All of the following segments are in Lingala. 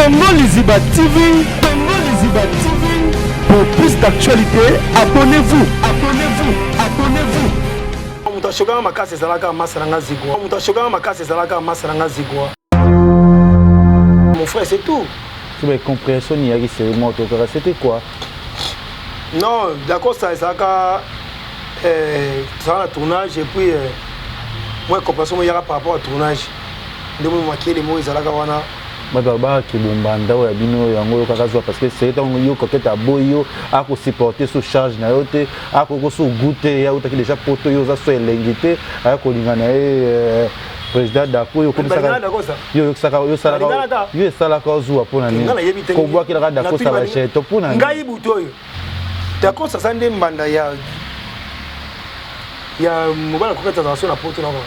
Congo Liziba TV, Congo Liziba TV. Pour plus d'actualités, abonnez-vous, abonnez-vous, abonnez-vous. Moto ashokanga makasi ezalaka masa na nga zigwa. Moto ashokanga makasi ezalaka masa na nga zigwa. Mon frère, c'est tout. Mais compréhension ni yaki c'est moi to kaka c'était quoi? Non, d'accord ça ezalaka euh, tozalaka na tournage et puis euh, moi compréhension mo yaka par rapport à tournage. Nde mo makele mo ezalaka wana. Bato balobaka ke bombanda oyo ya bino yango oyo kaka zwa parce que seye ntango yo coquette aboyi yo akosupporte so charge na yo te akoki so goût te ye autaki déjà poto yo oza so elengi te aya kolinga na ye euh, président dako yo okomisaka yo oyokisaka yo osalaka yo esalaka ozuwa mpo na nini kobwakelaka dakosa bajeto mpo na ngai butu oyo dakosa aza nde mbanda ya ya mobali akokati azala so na poto nako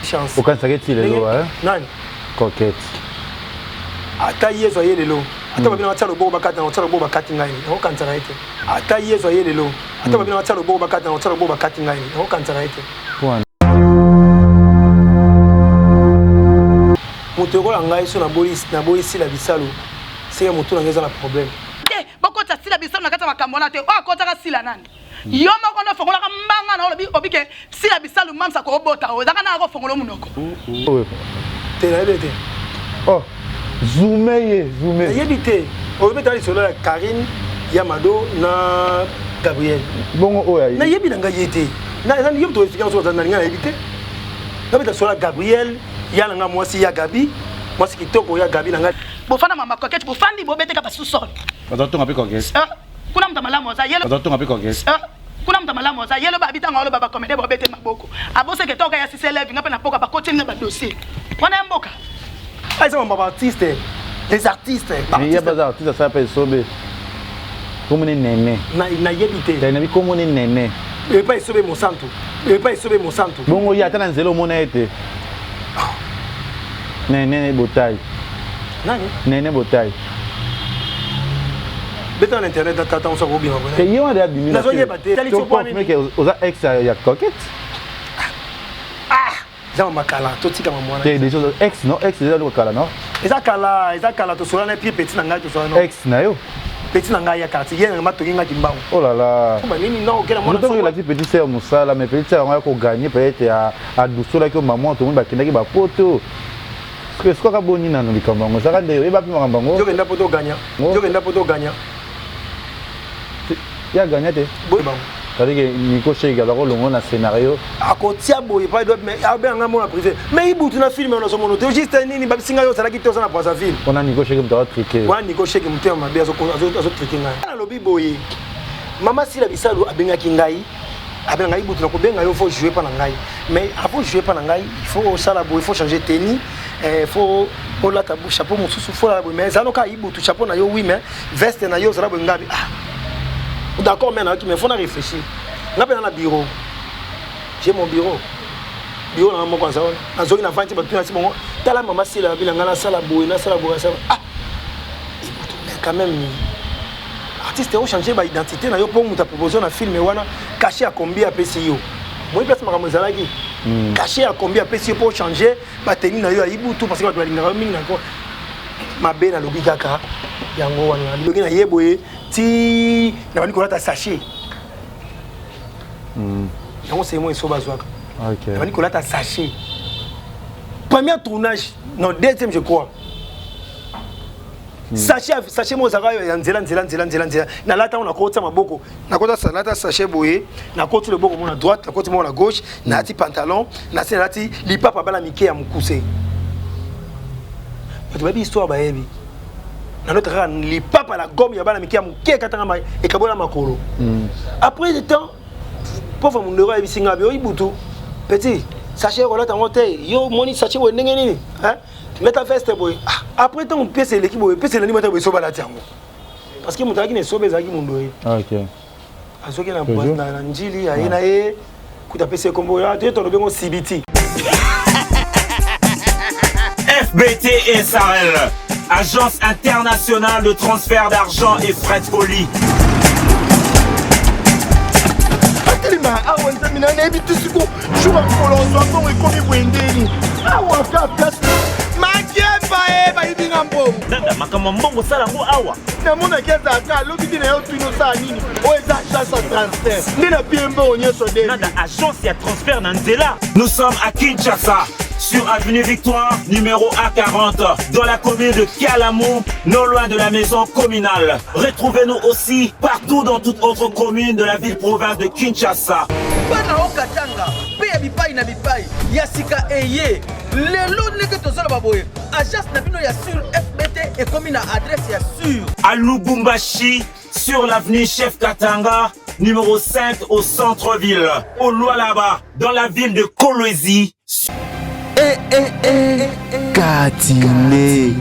chance okanisaka eti lelo nani coquette ata yezu aye lelo ata hmm. babina batia loboko bakati na batia loboko bakati ngai nakokanisaka ye te ata yezu aye lelo ata hmm. babina batia loboko bakati na batia loboko bakati ngai nakokanisaka ye te moto lokola ngai so naboyi sila bisalu seke motu na ngai eza na problème te bokotisa sila bisalu na kati ya makambo wana te oyo akotaka sila nani yo moko nde ofongolaka mbanga na olobi obike sila bisalu mamsa kobota oyo ezaka na akofongola monoko te nayebi te oh zume ye zume nayebi te oyebeta lisolo ya karine ya mado na gabriel bongo oyo nayebi na ngai ye te yo moto explike yango na ngai nayebi te nabeta lisolo ya gabriel ya na ngai mwasi ya gabi mwasi kitoko ya gabi na ngai bofanda mama coquette bofandi bobeteka basusol bazotonga mpe coquette ah, kuna moto malamu aza yelo bazotonga mpe coquette ah, kuna moto malamu aza yelo babi ntango aloba bakomede babete maboko aboseke toka ya sise elève nga mpe na mpoka bakoteli nga badossier wana ya mboka ah, eza mamba baartiste les artistes ye baza artiste asala mpe esobe komoni nene nayebi te nayebi komoni nene epai esobe mosantu epai esobe mosantu bongo ye ata na nzela omona ye te nene botai nani nene botai beta na internet tata osa kobima te ye wana abimi nazoyeba te tali oza ex ya coquette ah eza makala totika mamwana te déjà ex non ex eza loko kala non eza kala eza kala tosola na pie petit na ngai tosola non ex na yo petit na ngai ya quartier ye na matongi ngai kimbangu oh là là ba nini non okela mwana soki elaki petit sœur mosala mais petit sœur yango ya koganye peut-être adusolaki yo mama tomoni bakendaki bapoto Soki boni nanu likambo yango ezalaka nde oyeba mpe makambo yango. Yokenda poto gagna. Yokenda poto gagna. Ya gagna te. Boye bango. C'est-à-dire que Nico Sheik azalaka kolongo na scénario. Akotia boye pa doit mais abenga nga mona privé. Mais ibutu na film na somono te juste nini babisi nga yo ozalaki te oza na Brazzaville. Wana Nico Sheik moto azotrike. Wana Nico Sheik motema mabe azotrike ngai. Nalobi boye. Mama Sila Bisalu abengaki ngai abenga ngai butu na kobenga yo faut jouer pa na ngai mais avant jouer pa na ngai il faut osala boye il faut changer tenue eh, faut olata chapeau mosusu faut olala boye mais ezala noka ibutu chapeau na yo oui mais veste na yo ozala boye ngabi ah d'accord mais nayoki mais faut na réfléchir nga mpe na na bureau j'ai mon bureau bureau na nga moko aza wana nazoki na vandi bato nasi bongo tala mama sila babi na ngai nasala boye nasala boye nasala ah ibutu mais quand même artiste o changer ba identité na yo mpo moto apropose na film wana cachet ya combien apesi yo moi place makambo ezalaki hmm. cachet ya combien apesi yo mpo changer bateni na yo ya ibutu parce que bato balingaka yo mingi nako mabe nalobi kaka yango wana nalobi na ye boye ti nabandi kolata sachet hmm. yango semo eso bazwaka nabandi kolata sachet premier tournage non deuxième je crois Hmm. Sachet sachet mo zaka ya nzela nzela nzela nzela nzela na lata on akota maboko na kota sa lata sachet boye na koti loboko mo na droite na koti mo na gauche na ati pantalon na se lati lipapa bala mike ya mukuse bato bayebi histoire bayebi na nota kaka lipapa la gomme ya bana mike ya moke ekatanga ekabola makolo hmm. après le temps pauvre mundeko ayebisi ngai oyi butu petit sachet kolata yango te yo omoni sachet boye ndenge nini lata veste boye ah, après ntango pièce eleki boye pièce elandi mata boye esobe alati yango parce que moto azalaki na esobe ezalaki mondoye ah, okay. azwaki na, na njili aye na ye kuta apesi ye kombo ah, toye tolobi yango cbt FBT SARL, agence internationale de transfert d'argent et frais de colis. atelema awa nzambe na nayebi te siko jour ya mokolo ozwa mbongo ekomi boye ndeni awa ka place. Makambo ya mbongo osala yango awa. Namonaki azalaka alobi te na yo tuni osala nini oyo eza agence ya transfert nde na pie mbongo nyonso de Nada agence ya transfert na nzela. Nous sommes à Kinshasa, sur avenue Victoire, numéro A40, dans la commune de Kalamu, non loin de la maison communale. Retrouvez-nous aussi partout dans toute autre commune de la ville-province de Kinshasa. Bana o Katanga mpe ya bipai na bipai ya sika eye lelo ndenge tozoloba boye agence na bino ya sur FBT ekomi na adresse ya sur. À Lubumbashi, sur l'avenue Chef Katanga, numéro 5 au centre-ville. Au Lualaba, dans la ville de Kolwezi. Eh, eh, eh, Katine.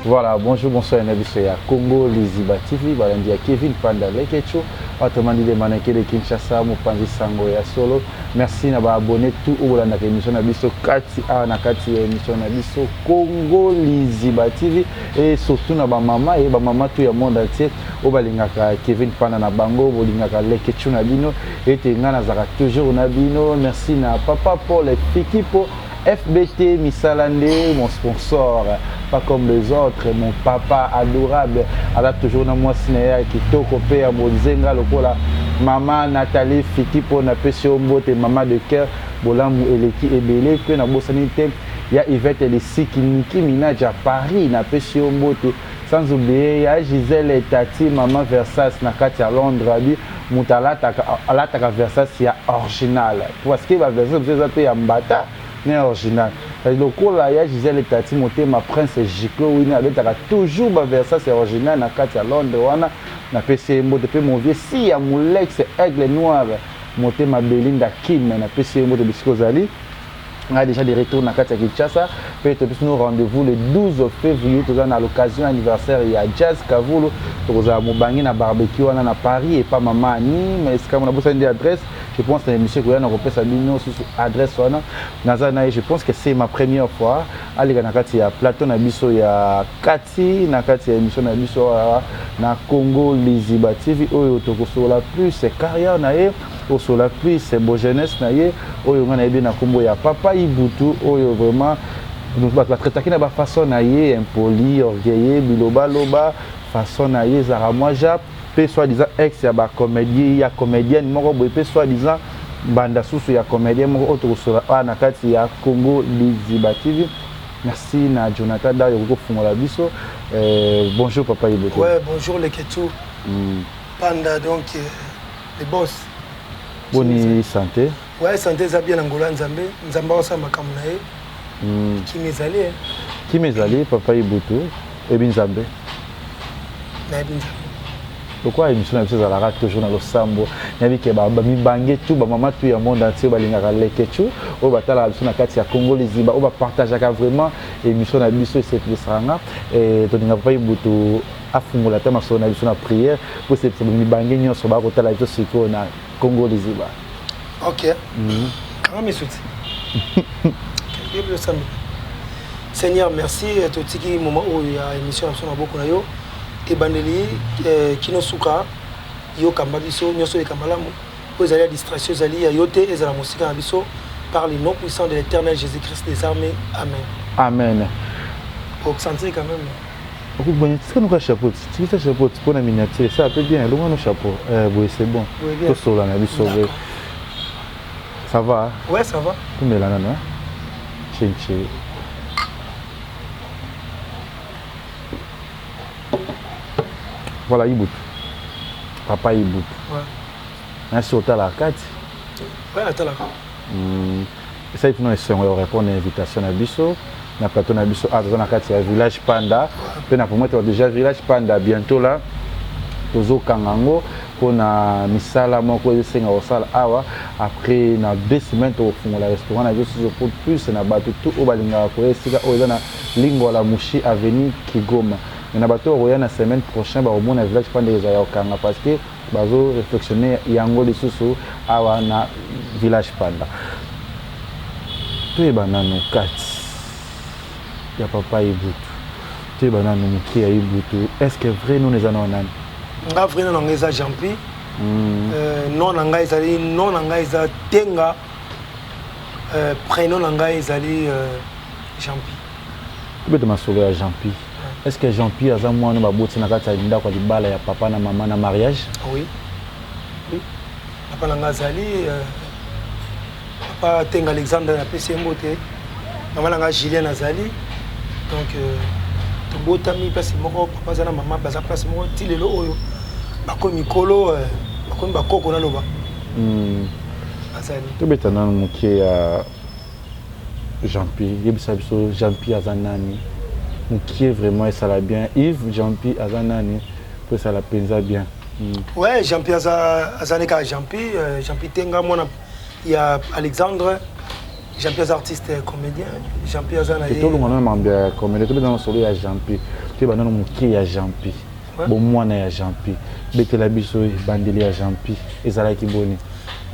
Voilà, bonjour, bonsoir, na biso ya Congo Liziba TV, balandi ya Kevin Panda Lekecho, autrement dit de Maneke de Kinshasa, mopanzi sango ya solo. Merci na ba abonné tout oyo bolandaka émission na biso kati awa na kati ya émission na biso Congo Liziba TV et surtout na ba mama et ba mama tout ya monde entier oyo balingaka Kevin Panda na bango, bolingaka Lekecho na bino ete nga nazalaka toujours na bino. Merci na papa Paul Fikipo FBT misala nde mon sponsor, pas comme les autres, mon papa adorable aza toujours na mwasi na ye ya kitoko mpe ya bonzenga lokola mama Nathalie Fikipo. Napesi yo mbote, mama de cœur, bolamu eleki ebele. Mpe nabosani te ya Yvette Lisiki Niki Minaj ya Paris, napesi yo mbote, sans oublier ya Gisèle Tati, mama Versace na kati ya Londres. Abi moto alataka Versace ya original, parce que ba Versace mosusu eza mpe ya mbata ne original. Lokola ya Gisèle Tati motema Prince Giclo wini abetaka toujours ba Versace ya original na kati ya Londres wana, napesi ye mbote. Mpe mon vieux si ya Molex Aigle Noir motema Belinda Kim, napesi ye mbote bisika ozali. Ngai déjà de retour na kati ya Kinshasa mpe topesi no rendez-vous le 12 février. Toza na l'occasion anniversaire ya Jazz Kavulu, tokozala mobangi na barbecue wana na Paris epa mama Ani. Mais esika mona bosani nde adresse, je pense na émission koya na kopesa bino susu adresse wana. Naza na ye, je pense que c'est ma première fois aleka na kati ya plateau na biso ya kati na kati ya émission na biso na Congo Liziba TV oyo tokosola plus carrière na ye, osola plus bo jeunesse na ye oyo nga nayebi na nkombo ya Papa Ibutu, oyo vraiment bato batraitaki na bafaçon na ye, impoli, orgueilleux, bilobaloba, façon na ye ezalaka mwa jap mpe soi-disant ex ya bacomédie ya comédienne moko boye mpe soi-disant mbanda susu ya comédien moko oyo tokosola awa na kati ya Congo Liziba TV. Merci na Jonathan Dayo kofungola biso. Bonjour Papa Ibutu. Ouais, bonjour Leketu. Panda, donc les boss. Boni santé? Ouais, santé eza bien na ngolo ya Nzambe. Nzambe aosala makambo na ye. Kimi ezali. Kimi ezali, Papa Ibutu. Oyebi Nzambe? Nayebi Nzambe. Lokola émission na biso ezalaka toujours na losambo, nayebi ke bamibange tu, bamama tu ya monde entier balingaka Lekechu oyo batalaka biso na kati ya Congo Liziba, oyo bapartageaka vraiment émission na biso, esepelisaka nga. Tolinga Papa Ibutu afungola ata masolo na biso na prière po esepelisa bamibange nyonso bakotala biso sikoyo na Congo Liziba. Ok. Kanga miso ti. Yebi osambela. Seigneur, merci. Totiki moment oyo ya émission na biso na maboko na yo. Ebandeli kino suka, yo kamba biso nyonso eleka malamu. Oyo ezali ya distraction, ezali ya yo te, ezala mosika na biso. Par le nom puissant de l'Éternel Jésus-Christ des armées. Amen. Amen. Osentir quand même. Okubanya tika noka chapeau, tikisa chapeau mpona miniature, ça peut bien elongo no chapeau. Boye c'est bon. Boye bien. Tosola na biso boye. D'accord. Ça va? Ouais, ça va. Tumela nano chinchi. Voilà Ibutu, Papa Ibutu. Ouais. Nasi otalaka kati? Ouais, natalaka. Esali mpona esengo ya korépondre na invitation na biso na plateau na biso awa. Toza na kati ya Village Panda mpe na promettre déjà Village Panda bientôt là tozokanga yango mpona misala moko ezosenga kosala awa. Après na 2 semaines tokofungola restaurant na biso susu pour plus na bato tout oyo balingaka koya esika oyo eza na Lingwala Mushi, avenue Kigoma. Mais na bato oyo koya na semaine prochaine bakomona Village Panda ezala ya kokanga parce que bazo réflexionner yango lisusu awa na Village Panda. Toyeba nanu kati ya Papa Ibutu, toyeba nanu moke ya Ibutu. Est ce que vrai nom eza nao nani? Nga vrai nom na ngai eza Jean-Pi. Nom na ngai ezali, nom na ngai eza Tenga. Prénom na ngai ezali Jean-Pi. Tobeta masolo ya Jean-Pi. Est ce que Jean Pierre aza mwana baboti na kati ya ndako ya libala ya papa na mama na mariage? Oui. Oui. Papa na nga azali papa Tenga Alexandre napesi ye mbote. Mama na nga Julien azali. Donc tobotami place moko, papa aza na mama baza place moko ti lelo oyo bakomi mikolo, bakomi bakoko naloba. Azali. Tobeta nanu moke ya Jean-Pierre, yebisa biso Jean-Pierre aza nani? Mokie vraiment esala bien. Yves Jean-Pierre aza nani? Po esala penza bien. Ouais, Jean-Pierre aza aza kaka Jean-Pierre, Jean-Pierre Tenga mwana ya Alexandre. Jean-Pierre aza artiste comédien. Jean-Pierre aza na ye. Tolonga nano makambo ya comédien, tobeta nano solo ya Jean-Pierre. Toyeba nano mokie ya Jean-Pierre. Bomwana ya Jean-Pierre. Betela biso ebandeli ya Jean-Pierre ezalaki boni?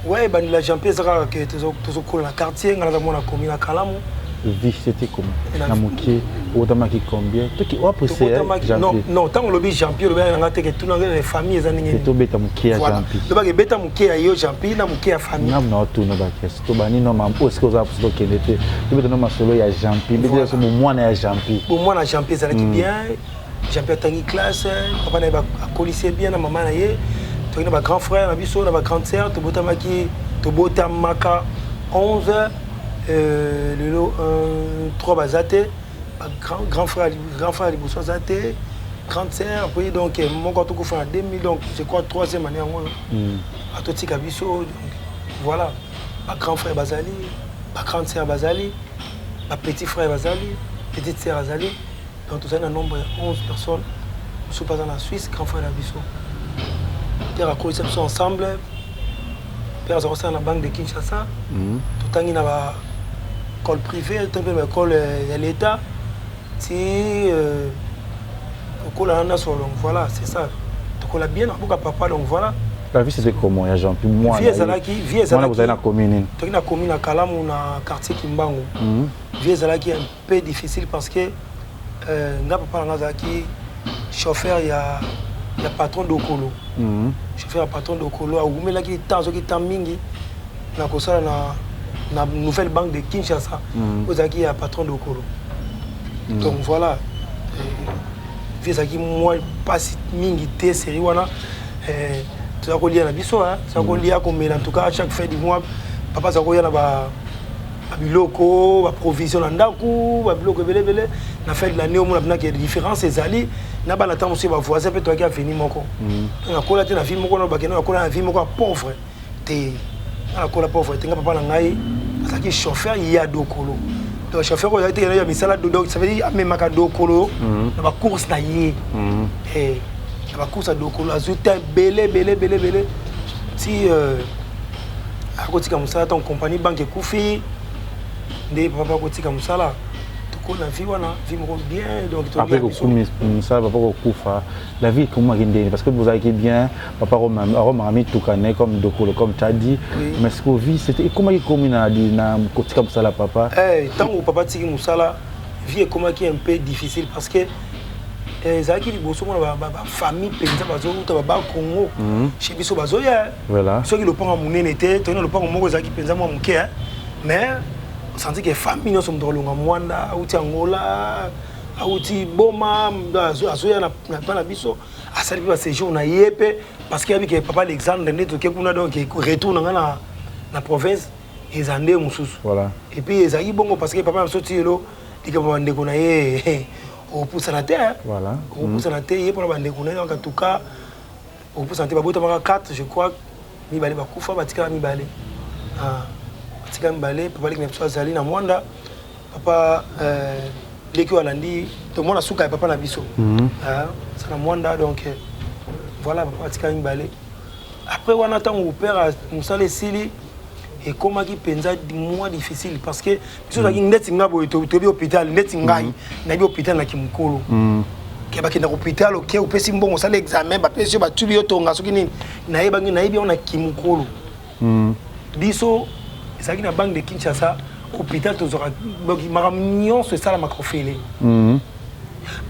Ouais, ebandeli ya Jean-Pierre eza kaka ke tozokola na quartier, ngai naza mwana komi na Kalamu. Vie c'était comment? Na mokie otamaki combien? Toki oapprécier Jean-Pierre? Non, ntango olobi Jean-Pierre olobi nanga te ke tuna famille eza ndenge nini. Tobeta mokie ya Jean-Pierre. Lobaki ebeta mokie ya yo Jean-Pierre na mokie ya famille. Ngabu na otuna ba question. Tobandi no ma oyo sikoyo oza poso tokende te. Tobeta no masolo ya Jean-Pierre. Betela biso bomwana ya Jean-Pierre. Bomwana Jean-Pierre ezalaki bien. Jean-Pierre atangi classe, papa na ye akolisi ye bien na mama na ye. Toki na ba grand frère na biso na ba grande sœur, tobotamaki tobotamaka 11, lelo 3 baza te, ba grand frère, grand frère liboso aza te, grande sœur puis donc moko atokufa na 2000, donc je crois troisième année yango oyo atotika biso. Donc voilà, ba grand frère bazali, ba grande sœur bazali, ba petit frère bazali, petite sœur azali. Donc tozali na nombre ya 11 personnes. Mosusu mpe aza na Suisse, grand frère na biso. Père akolisa biso ensemble. Père aza kosala na banque de Kinshasa. Totangi na ba école privée, totangi mpe na ba école ya l'État ti tokola na nyonso. Donc voilà, c'est ça, tokola bien na mboka papa. Donc voilà. La vie c'était comment ya Jean-Pierre? Mwana vie ezalaki, vie mwana ezalaki bozali na commune nini? Toki na commune ya Kalamu, na quartier Kimbangu. Vie ezalaki un peu difficile parce que nga papa na nga azalaki chauffeur ya patron Dokolo. Chauffeur ya patron Dokolo awumelaki temps, azwaki temps mingi na kosala na nouvelle banque de Kinshasa oyo ezalaki ya patron Dokolo. Donc voilà, vie ezalaki mwa mpasi mingi te. Série wana, toza kolia na biso, toza kolia, komela. En tout cas, chaque fin du mois papa aza koya na ba babiloko, baprovision na ndako, babiloko ebele ebele. Na fin de l'année omona mpena différence ezali na bana. Ntango mosusu bavoisin mpe toyaki avenue moko. Nakola te na vie moko na bakende, nakola na vie moko ya pauvre te. Nga nakola pauvre te. Nga papa na ngai azalaki chauffeur ya Dokolo. Donc chauffeur oyo azalaki te ya misala, donc ça veut dire amemaka Dokolo na bacourse na ye. Na bacourse ya Dokolo azwi te ebele ebele ebele ebele ti akotika mosala. Ntango compagnie banque ekufi nde papa akotika mosala. Tokola vie wana, vie moko bien. Donc après kokumi mosala, papa kokufa, la vie ekomaki ndeni? Parce que bozalaki bien, papa aromaka mituka na ye comme Dokolo, comme tu as dit. Oui. Mais ce que vie c'était ekomaki komi na kotika mosala papa? Ntango papa atiki mosala, vie ekomaki un peu difficile parce que ezalaki liboso mona bafamille mpenza bazouta baba Congo chez biso bazoya. Soki lopango monene te, toyei na lopango moko ezalaki mpenza mwa moke, mais osanti ke famille nyonso, moto akolonga Mwanda, auti Angola, auti Boma, azoya na pa na biso, asali mpe baséjour na ye mpe parce que yabi ke papa Alexandre nde toke kuna. Donc retour na nga na province eza nde mosusu. Et puis ezalaki bongo parce que papa na biso ti lelo likambo bandeko na ye okopusana te, okopusana te ye mpona bandeko na ye. Donc en tout cas okopusana te. Babotamaka 4, je crois mibale bakufa, batikala mibale, batikala mibale. Papa leki na biso azali na Mwanda, papa leki oyo alandi tomona suka ya papa na biso aza na Mwanda. Donc voilà, papa atikala mibale. Après wana, ntango père mosala esili, ekomaki mpenza mwa difficile parce que biso ozalaki ndeti nga boye, toyebi hôpital ndeti ngai nayebi hôpital na kimokolo ke bakendaka hôpital, oke opesi mbongo, osala examen, bapesi yo, batubi yo tonga soki nini. Nayebangi, nayebi yango na kimokolo. Biso ezalaki na banque de Kinshasa, hôpital tozwaka makambo nyonso esalamaka ofele.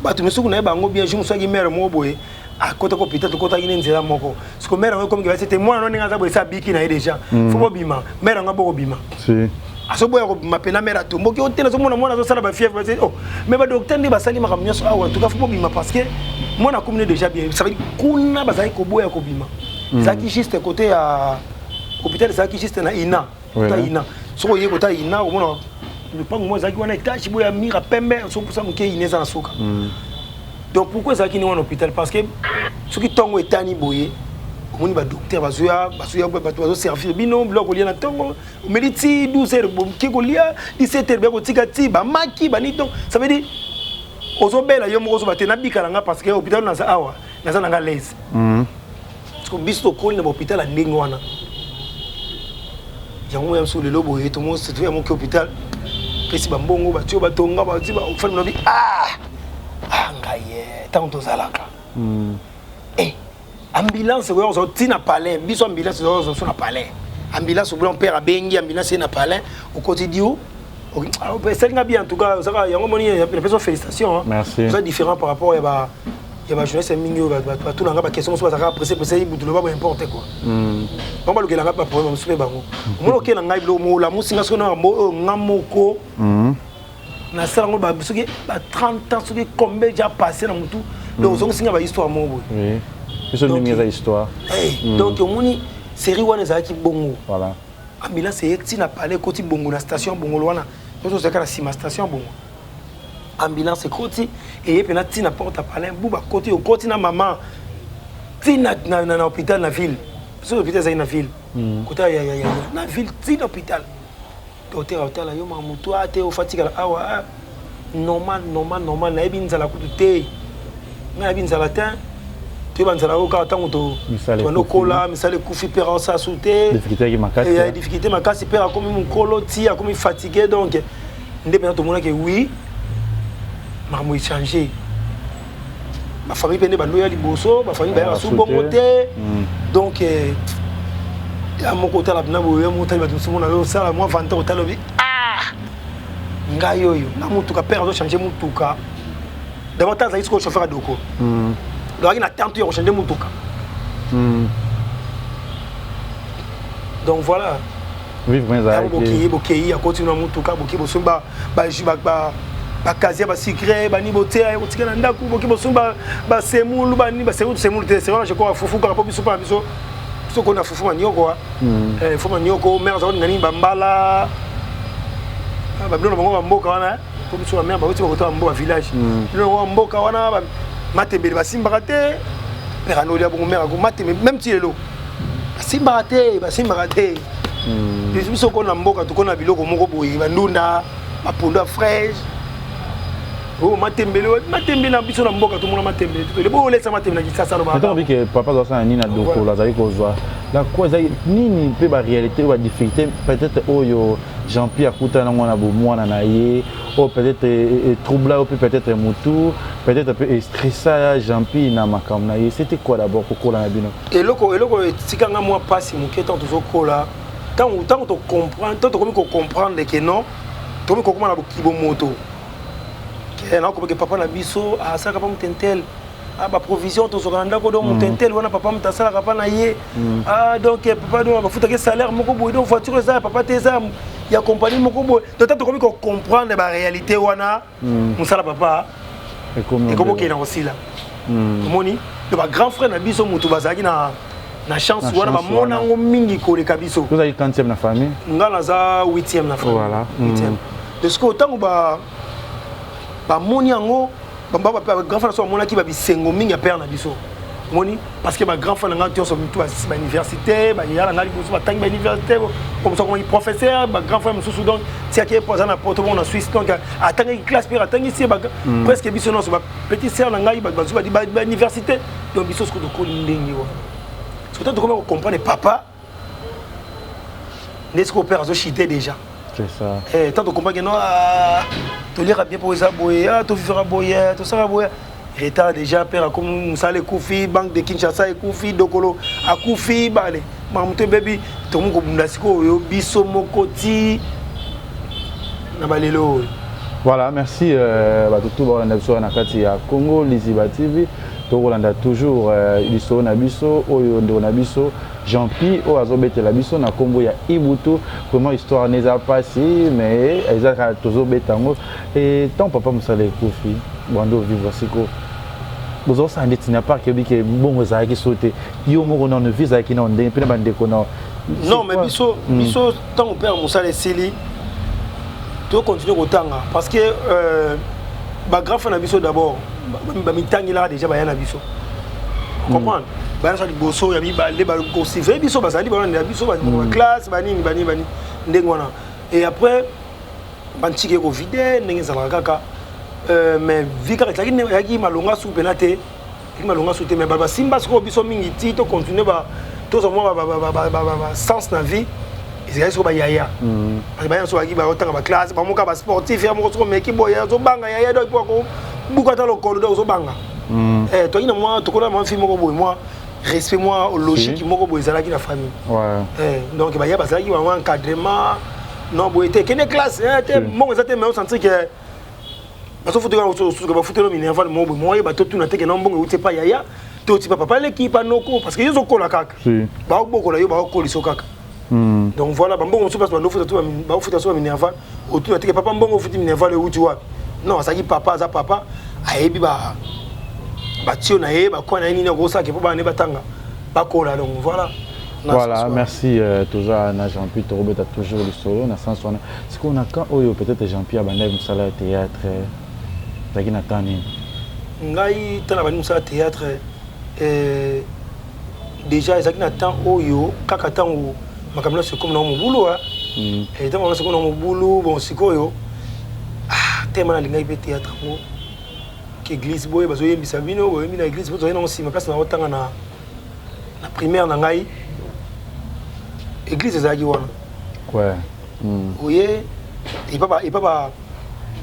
Bato misuku nayeba yango bien. Jour mosusu aki mare moko boye akotaki hôpital, tokotaki ne nzela moko. Siko mare yango ekomi basi te, mwana no ndenge aza boye esi abiki na ye déjà, faut bobima. Mare yango abokobima. Azoboya kobima pena, mère atomboki o te, nazomona mwana azosala bafièvre. Oh, mais badocteur nde basali makambo nyonso awa, en tout cas faut bobima parce que mwana akomi ne déjà bien. Ça veut dire kuna bazalaki koboya kobima. Ezalaki juste côté ya hôpital, ezalaki juste na ina kota ina. Soki oye kota ina, omona lopango moko ezalaki wana, étage boya mur ya pembe, soki pusa moke, ina eza na suka. Donc pourquoi ezalaki ni wana hôpital? Parce que soki ntongo etani boye, omoni badocteur bazoya, bazoya, bato bazoservir bino biloko kolia na ntongo, omeli ti 12 heures, boke kolia 17 heures, bia kotika ti bamaki bani. Donc ça veut dire ozobela yo moko, ozoba te, nabika na nga parce que hôpital naza awa, naza na nga l'aise. Parce que biso tokoli na bahôpital ya ndenge wana. Yango ya biso lelo boye, toya moki hôpital, pesi bambongo, bato oyo batonga, bati bafani nabi. Ah ah, ngai ye ntango tozalaka, eh, ambulance koya kozwa ntina palin. Biso ambulance kozwa so na palin, ambulance obula père abengi ambulance ye na palin, okoti dio, esalinga bien. En tout cas ozaka yango, moni napesa félicitation. Merci. Oza différent par rapport ya bajournaliste mingi oyo batunanga baquestion mosusu, bazalaka pressé pressé, Ibutu loba n'importe quoi. Bango balukelanga baproblème mosusu mpe bango omoni oke na ngai biloko molamusinga. Soki na oyo nga moko nasala yango, soki ba 30 ans, soki combien déjà passé na motu, donc ozongosinga bahistoire moko boye. Biso mingi eza histoire. Donc omoni série wana ezalaki bongo. Voilà. Ambulance eye ntina palais, ekoti bongo na station Bongolo wana, nyonso ozalaka na nsima station Bongo. Ambulance ekoti, eye mpena ntina porte ya palais bu, bakoti, okoti na mama ntina na hôpital na ville. Biso hôpital ezali na ville, kota ya na ville, ntina hôpital. Docteur otala yo, maka motu a te, ofatikala awa normal, normal, normal. Nayebi nzala kutu te, ngai nayebi nzala te. Toyeba nzala oyo kaka ntango tobanda okola, misala ekufi, père aosala su te, difficulté makasi, père akomi mokolo ti akomi fatigué. Donc nde mpenza tomonaki oui, makambo echange. Bafamille mpe nde bando ya liboso, bafamille bayaka su bongo te. Donc ya moko otala mpena boye, ya moko otali bato mosusu, mona yo osala mwa vente, otala obi: ah, ngai oyo na motuka, père azochange motuka. D'abord ta azalaki sikoyo chauffeur ya doko, azalaki na tante ya kochange motuka. Donc voilà, bokei, bokei, akoti na motuka, bokei, bosombi bacasier, basucre bani, botia kotika na ndako, boki bosombi basemulu bani, basemulu, semulu te, semulu je crois fufu kaka, mpo biso mpa na biso, biso kona fufu manioko, fufu manioko. Mare aza kolinga nini, bambala, babilo na bango bamboka wana, po biso bamare bauti bakota bamboka village, bilo na bango bamboka wana, matembele basimbaka te. Père anolia bongo, mare ako matembele, même ti lelo basimbaka te, basimbaka te. Biso kona mboka, tokona biloko moko boye, bandunda, bapondu ya fraîche oyo, matembele, matembele na biso na mboka tomona matembele te, bo olesa matembele na Kisasa. Loba bike papa azosala nini na dokolo, azali kozwa la quoi, ezali nini mpe baréalité oyo, badifficulté peut-être oyo Jean Pierre akutana nango na bomwana na ye, oyo peut-être etroubla oyo mpe peut-être motu, peut-être mpe estressa Jean Pierre na makambo na ye, c'était quoi d'abord kokola na bino? Eloko etikanga mwa mpasi moke ntango tozokola, ntango tocomprendre, ntango tokomi kocomprendre ke non, tokomi kokoma na bomoto, nakomi ke papa na biso asalaka pa motentel baprovision tozwaka na ndako. Donc motentel wana, papa moto asalaka mpa na ye. Donc papa donc bafutaki salaire moko boye, donc voiture eza ya papa te, eza ya compagnie moko boye. Donc ntango tokomi kocomprendre baréalité wana, mosala papa ekomi okende na kosila. Omoni, donc bagrand frère na biso moto bazalaki na chance wana, bamona yango mingi koleka biso. Ozali quantième na famille? Nga naza huitième na famille. Voilà. Huitième. Donc sikoyo ntango bamoni yango, grand frère na biso bamonaki babisengo mingi ya père na biso. Omoni, parce que bagrand frère na nga nyonso mitu bauniversité, baya na nga liboso batangi bauniversité, mosusu akomaki professeur, bagrand frère mosusu donc tiaki ye po aza na poto bongo na Suisse, donc atangaki classe mpe atangisi ye presque biso nyonso. Bapetit sœur na ngai bazwi bauniversité. Donc biso sikoyo tokoli ndenge wana. Sikoyo tokomi kocomprendre papa nde sikoyo père azochite déjà. C'est ça. Eh, tant tocomprendre que non, toliaka bien mpo eza boye, tovivaka boye, tosala boye, retard déjà, père akomi, mosala ekufi, Banque de Kinshasa ekufi, dokolo akufi, bale makambo to ebebi, tokomi kobunda sikoyo biso moko ti na balelo oyo. Voilà, merci bato tu baolanda biso na kati ya Congo Liziba TV. Tokolanda toujours euh, lisolo na biso oyo ndeko na biso Jean Pi oyo azobetela biso na nkombo ya Ibutu. Vraiment histoire wana eza mpasi mais eza kaka tozobeta yango. Et tant papa mosala ekufi bando ovivre siko bozosala ndeti na parke oyebi ke mbongo ezalaki so te yo moko nano vie ezalaki nano ndenge mpe na bandeko na non mais biso hmm. biso ntango père mosala esili tocontinue kotanga parce que euh, bagrand frère na biso d'abord bamitangelaka déjà baya na biso comprendre hmm. baya na liboso ya mibale bakosurveille biso bazali balandela biso baclasse hmm. banini banini banini ndenge wana et après bantiki ekovide ndenge ezalaka kaka euh, mais vi kaka ezalaki malonga su mpena te ezalaki malonga su te mais bato basimba sikoyo biso mingi ti tocontinue tozwa mwa basens na vie ezalaki sikoyo bayaya mm. parce bayaya so bazalaki baotanga baclasse bamoka basportif ya moko soko omeki boye ozobanga yaya donc po akobuka ata lokolo donc ozobanga mm. eh, toyaki na mwa tokola mwa fille moko boye mwa respect mwa logique moko boye ezalaki na famille eh, donc baya bazalaki bango encadrement non boye te kende classe eh, te mbongo eza te mais osentir ke bazofuta bafutelo minerval moko boye moyeba totuna te ke na mbongo euti epa yaya to euti pa papa leki pa noko parce que yo ozokola kaka baobokola yo baokolisa kaka hmm. donc voilà bambongo mosusu place bandofuta baofuta so baminerval otuna te ke papa mbongo ofuti minerval euti wapi non azalaki papa aza papa ayebi ba batio na ye bakwa na ye nini akosalaka mpo bana ne batanga bakola donc voilà Voilà, merci euh, toza na Jean-Pierre tokobeta toujours lisolo na sens wana sikoyo na camp oyo peut-être Jean-Pierre abandaki mosala ya théâtre ezalaki na temps nini ngai ntango nabandi mosala théâtre euh, déjà ezalaki na temps oyo kaka ntango makambo nyonso ekomi nango mobulu mm. eh, ntango nyonso ekomi nango mobulu bon sikoyo ah, tema nalingaki mpe théâtre yango ke église boye bazoyembisa bino boyembi na église po tozali nango nsima place naotanga na na primaire na ngai église ezalaki wana ouais. mm. oye epa epa ba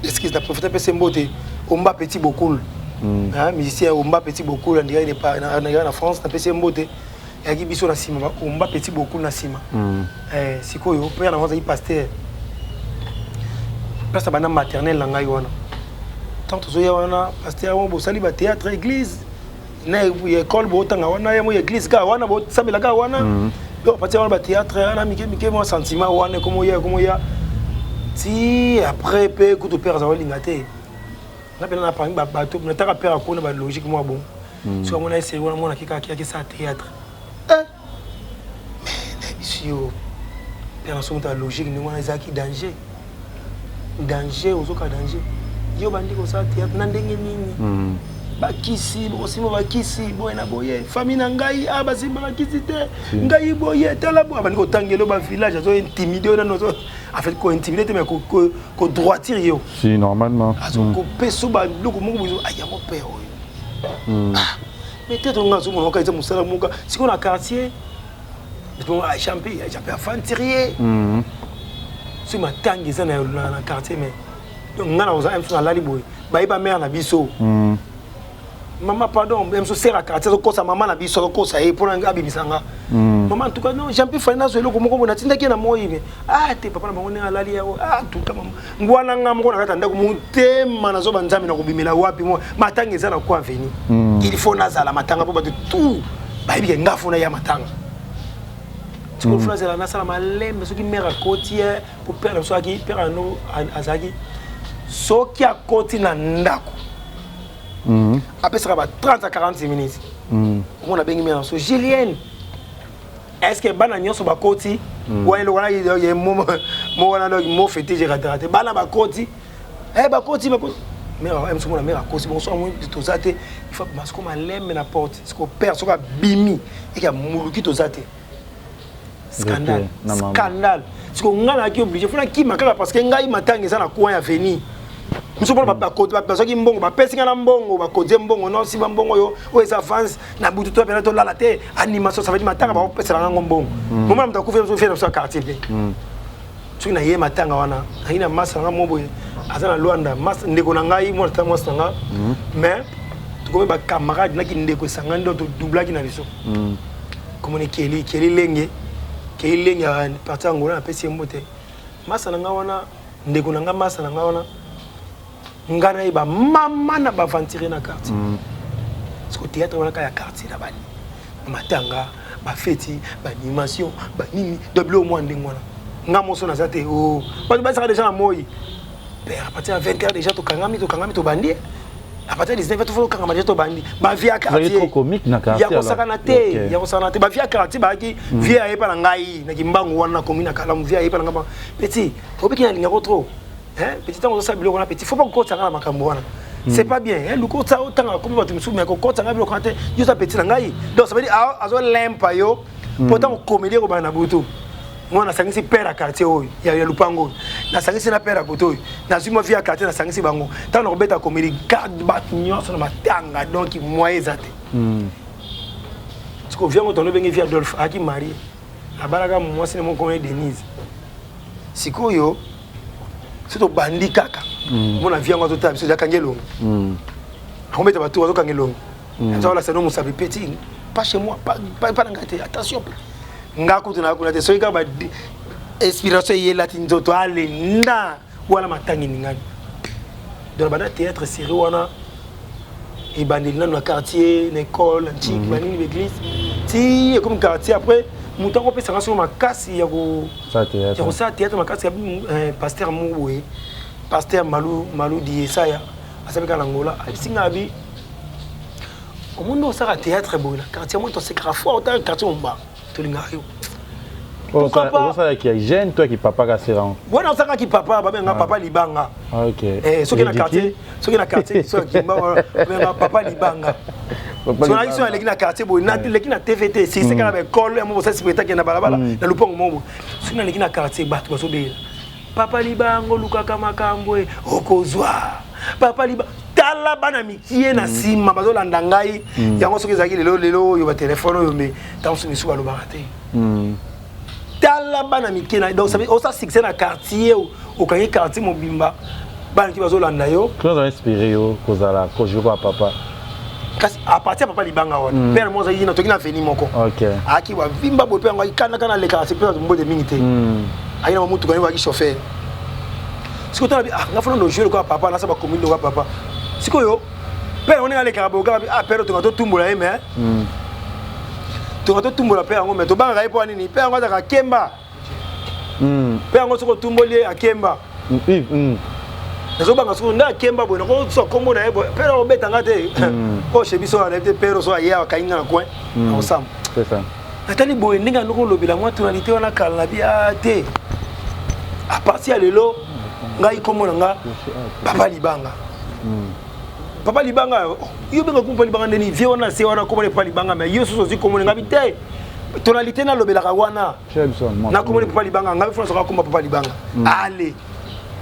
excuse na profite apesa mbote omba petit bokul mm. hein, musicien omba petit bokul andikaki na, na france napesi ye mbote eyaki biso na nsima omba petit bokul na nsima mm. eh, sikoyo père na ngo azalaki pasteur place na banda maternelle na ngai wana ntango tozoya wana pasteur yango bosali bathéâtre église na école botanga wana yango église kaka wana bosambela kaka wana mm. donc partir wana bathéâtre wana mike mike mwa sentiment wana ekomoya ekomoya ti après mpe kutu père azala olinga te nga mpena na parmi bato nataka père akona balogique mwa bon mm. soki amona eseri wana mwana keka akeyaki sa théâtre eh! mais nayebisi yo père na soki moto ya logique ndenge wana ezalaki danger danger ozoka danger yo bandi kosala théâtre na ndenge nini mm. bakisi bokosimba bakisi boye na boye famille na ngai a ah, basimba bakisi te ngai boye tala boye abandi kotangela yo bavillage azo intimide yo nano en fait kointimide te mais kodroitire yo si normalement azokopesa mm. babiloko moko boye ayango ah, père oyo mm. ah, mais te tonga azomona oka eza mosala moka sikoyo na quartier champi champi aventurier mm. soki matanga eza na quartier mais donc ngai nakozala mosusu nalali boye bayeba mare na biso mm. mama pardon mosusu sere ya quartier azokosa mama na biso azokosa ye mpona abimisa nga mm. mama en tout cas non jampi fali nazwa eloko moko boye natindaki ye na moi me ah te papa na bango ndenge alali yango ah en tout cas mama ngwana nga moko na kati ya ndako motema nazoba nzambe na kobimela wapi mo matanga eza na quoi veni mm. il faut nazala matanga mpo bato tout bayebi ke nga fo naya matanga sikoyo fo nazala nasala malembe soki mare akoti ye po pere na biso azalaki pere ano azalaki soki akoti na ndako mm. apesaka ba 30 à 40 minutes mm. omona abengi mare na biso julienne est ce que bana nyonso bakoti mm. wana eloko wana ye mo wana donc mo fetiche ekataka te bana bakoti eh bakoti bakoti mère eh, mona mère akosi bongo soki amoni toza te il faut masiko malembe na porte siko père soki abimi eke amuluki toza te scandale scandale siko ngai nayaki oblige fo nakima kaka parce que ngai matanga eza na coin ya veni biso mpona bazwaki mbongo bapesi ngai na mbongo bakodie mbongo non simba mbongo oyo oyo eza avance na butu to mpena tolala te animation ça veut dire matanga bakopesela ngango mbongo mm. moma na moto akufi biso na biso ya quartier mpe mm. soki naye matanga wana nayi na masa na nga mo boye aza na lwanda ndeko na ngai mwana ta mwasi na nga mm. mais tokomi bacamarade naki ndeko esangani donc todoublaki na biso komoni keli keli lenge keli lenge ya parti ya angola napesi ye mbote masa na nga wana ndeko na nga masa na nga wana nga na ye bamama na baaventurier na quartier mm. Parce que théâtre wana kaka ya quartier na bani matanga, bafeti, baanimation, banini, donc biloko mwa ndenge wana. Nga moso naza te o bato basaka déjà na moi père, à partir ya 20 heures déjà tokangami, tokangami, tobandi. À partir ya 19 heures tofo tokangama déjà, tobandi. Bavieux ya quartier ya kosakana te, ya kosakana te. Bavieux ya quartier bayaki, vieux ayepa na ngai na Kimbangu wana, nakomi na Kalamu, vieux ayepa na ngai: "Petit, obiki nalingako trop, petit. Ntango ozosala biloko wana, petit, faut pas kokotanga na makambo wana, c'est pas bien. Luka otanga komi bato misusu, mais kokotanga biloko wana te. Yo oza petit na ngai." Donc ça veut dire azolempa yo po ntango comédie ekobanda na butu, mwana nasangisi père ya quartier oyo ya lupango oyo, nasangisi na père ya kote oyo, nazwi mwa vieux ya quartier, nasangisi bango. Ntango nakobeta comédie, garde bato nyonso na matanga, donc moyen eza te. Siko vieux yango tono obenge vieux Adolphe, ayaki marié, abalaka mwasi na moko Denise. Sikoyo so tobandi kaka, mona vieux yango azotala biso, akangi elongo, akobeta bato, azokanga elongo, azolasa no mosapi: "Petit, pas chez moi, pas na ngai te, attention." Nga kutu na kuna te. Soki kaka inspiration eyelati nzoto, alenda wana matangi ningani. Donc banda théâtre série wana ebandeli nano na quartier, na école, na ntiki, banini, baéglise, ti ekomi quartier. Après moto akopesanga soko makasi ya kosala théâtre makasi ya pasteur moko boye, pasteur Malu, Maludi Esaya, asali kaka na Ngola. Abisinga abi: "Omoni, osala théâtre boye na quartier moi, tosekaka fort, otala quartier momba, tolingaka yo." Osalaki ya jeune to papa kasera? Wana osalaki papa, babenga papa Libanga. Soki na quartier, soki na quartier, soki babenga papa Libanga. Soki naki, soki aleki na quartier boye, naleki na TV te, sise kaka baekole ya mo bosali spectacle na balabala na lupango mo boye. Soki naleki na quartier, bato bazobela: "Papa Libanga, olukaka makambo e, okozwa papa Libanga." Tala bana mikie na nsima bazolanda ngai. Yango soki ezalaki lelo, lelo oyo batelefone oyo, me ntango mosusu misu balobaka te. Tala bana mike na, donc osa succès na quartier, okangi quartier mobimba, bana mike bazolanda yo. Oza inspiré yo kozala kojouer kwa papa? Kasi à partir ya papa Libanga wana, père mo azalaki na toki na veni moko, ayaki bavimba boye, mpe yango ayikandaka nalekaka se mpe mbote mingi te, ayaki na bamutuka ye, ayaki chauffeur. Sikoyo tala bi: "Ah, nga fona no jouer lokola papa, nasa bacommune lokola papa." Sikoyo père yango ndenge alekaka boye kaka bi: "Ah, père, tonga totumbola ye." Mais tonga totumbola père yango, mais tobangaka ye mpo nini? Père yango azalaka akemba. Mpe yango soki otumboli ye, akemba. Nazobanga soki nde akemba boye, nakosoa kombo na ye boye, père akobetanga te. Oyo chez biso wana te, père so aye akangi nga na coin, akosamba. Natali boye ndenge andoko olobela mwa tonalité wana kala na bia te. À partir ya lelo, ngai kombo na nga papa Libanga. Papa Libanga, yo benga kombo Libanga ndeni vieux wana se wana kombo papa Libanga, mais yo soso ozwi kombo ngai te, tonalité nalobelaka wana nakomoni papa Libanga. Ngai fona soka komba papa Libanga. Ale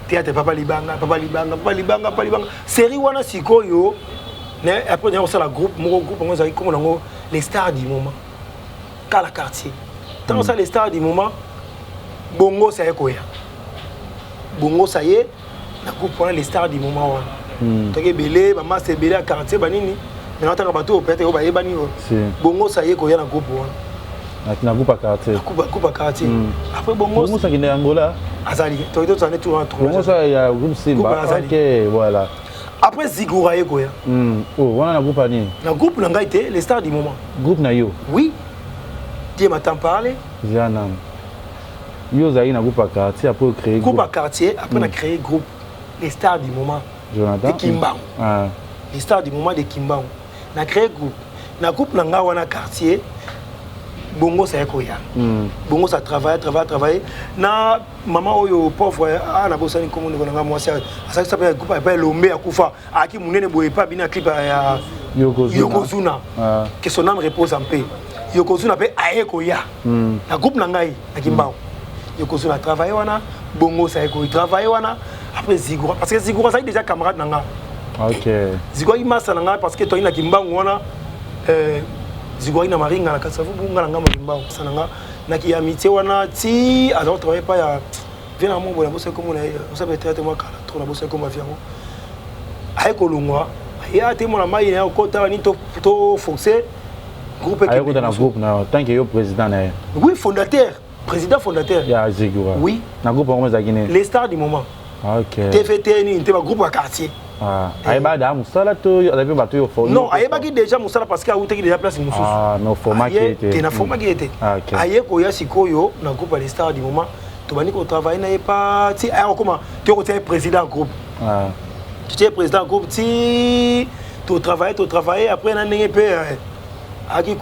théâtre papa Libanga, papa Libanga, papa Libanga, papa Libanga, série wana. Sikoyo après naya kosala groupe moko. Groupe yango ezalaki kombo nango Les Stars du Moment, kala quartier. Ntango osala Les Stars du Moment, bongo sa ye koya, bongo sa ye na groupe wana Les Stars du Moment wana, toki ebele, bamasa ebele ya quartier, banini. Maintenant ntanga bato oyo peut-être oyo bayebani oyo, bongo sa ye koya na groupe wana. Na groupe ya quartier? Groupe ya quartier. Après bongo Bongo sakende Angola. Azali, toki tozala tour wana. Bongo sa ya groupe Simba, ok, voilà. Après Zigura ye koya. Oh, wana na groupe ya nini? Na groupe na ngai te, Les Stars du Moment. Groupe na yo? Oui, die m'entend parler. Zia nanu, yo ozalaki na groupe ya quartier, après ocréer groupe ya quartier, après na créé groupe Les Stars du Moment. Jonathan de Kimbangu. Ah. Les Stars du Moment de Kimbangu. Na créé groupe, na groupe na ngai wana quartier, bongo sa ye koya. Bongo sa travaille, travaille, travaille na mama oyo pauvre a na bosani nkombo, ndeko na ngai mwasi, asalaki mpe groupe epa Elombe, akufa, ayaki monene boye epa bina clip ya Yokozuna, que son âme repose en paix. Yokozuna mpe aye koya na groupe na ngai na Kimbangu. Yokozuna travaille wana, bongo sa ye kotravaille wana. Après Zigura, parce que Zigura azalaki déjà camarade na nga. Zigura masa na ngai, parce que toyaki na Kimbangu wana. Zigura na Maringa na Kasavubu, nga na ngambo Kimbangu. Sa na nga naki amitié wana ti aza kotravaille pa ya vieux na mo boye, nabosaki kombo na ye, osala théâtre mwa kala trop, nabosaki kombo ya yango. Aye kolongwa, aya te mona mai na ye okota nini to forcer groupe. Aye kota na groupe na tant que yo président na ye? Oui, fondateur, président fondateur. Ya Zigura? Oui. Na groupe yango ezalaki nini? Les Stars du Moment. TVT nini te, bagroupe ya quartier. Ah, ayebaka daa mosala to azali mpe bato oyo non, ayebaki déjà mosala parce que awutaki déjà place mosusu. Ah, mais oformaki ye te? Te, naformaki ye te. Ah, ok. Aye koya sikoyo na groupe ya les stars du moment, tobandi kotravaille na ye pa ti aya kokoma, toyokotia ye président ya groupe. Totie ye président ya groupe ti totravaille, totravaille. Après, na ndenge mpe ayaki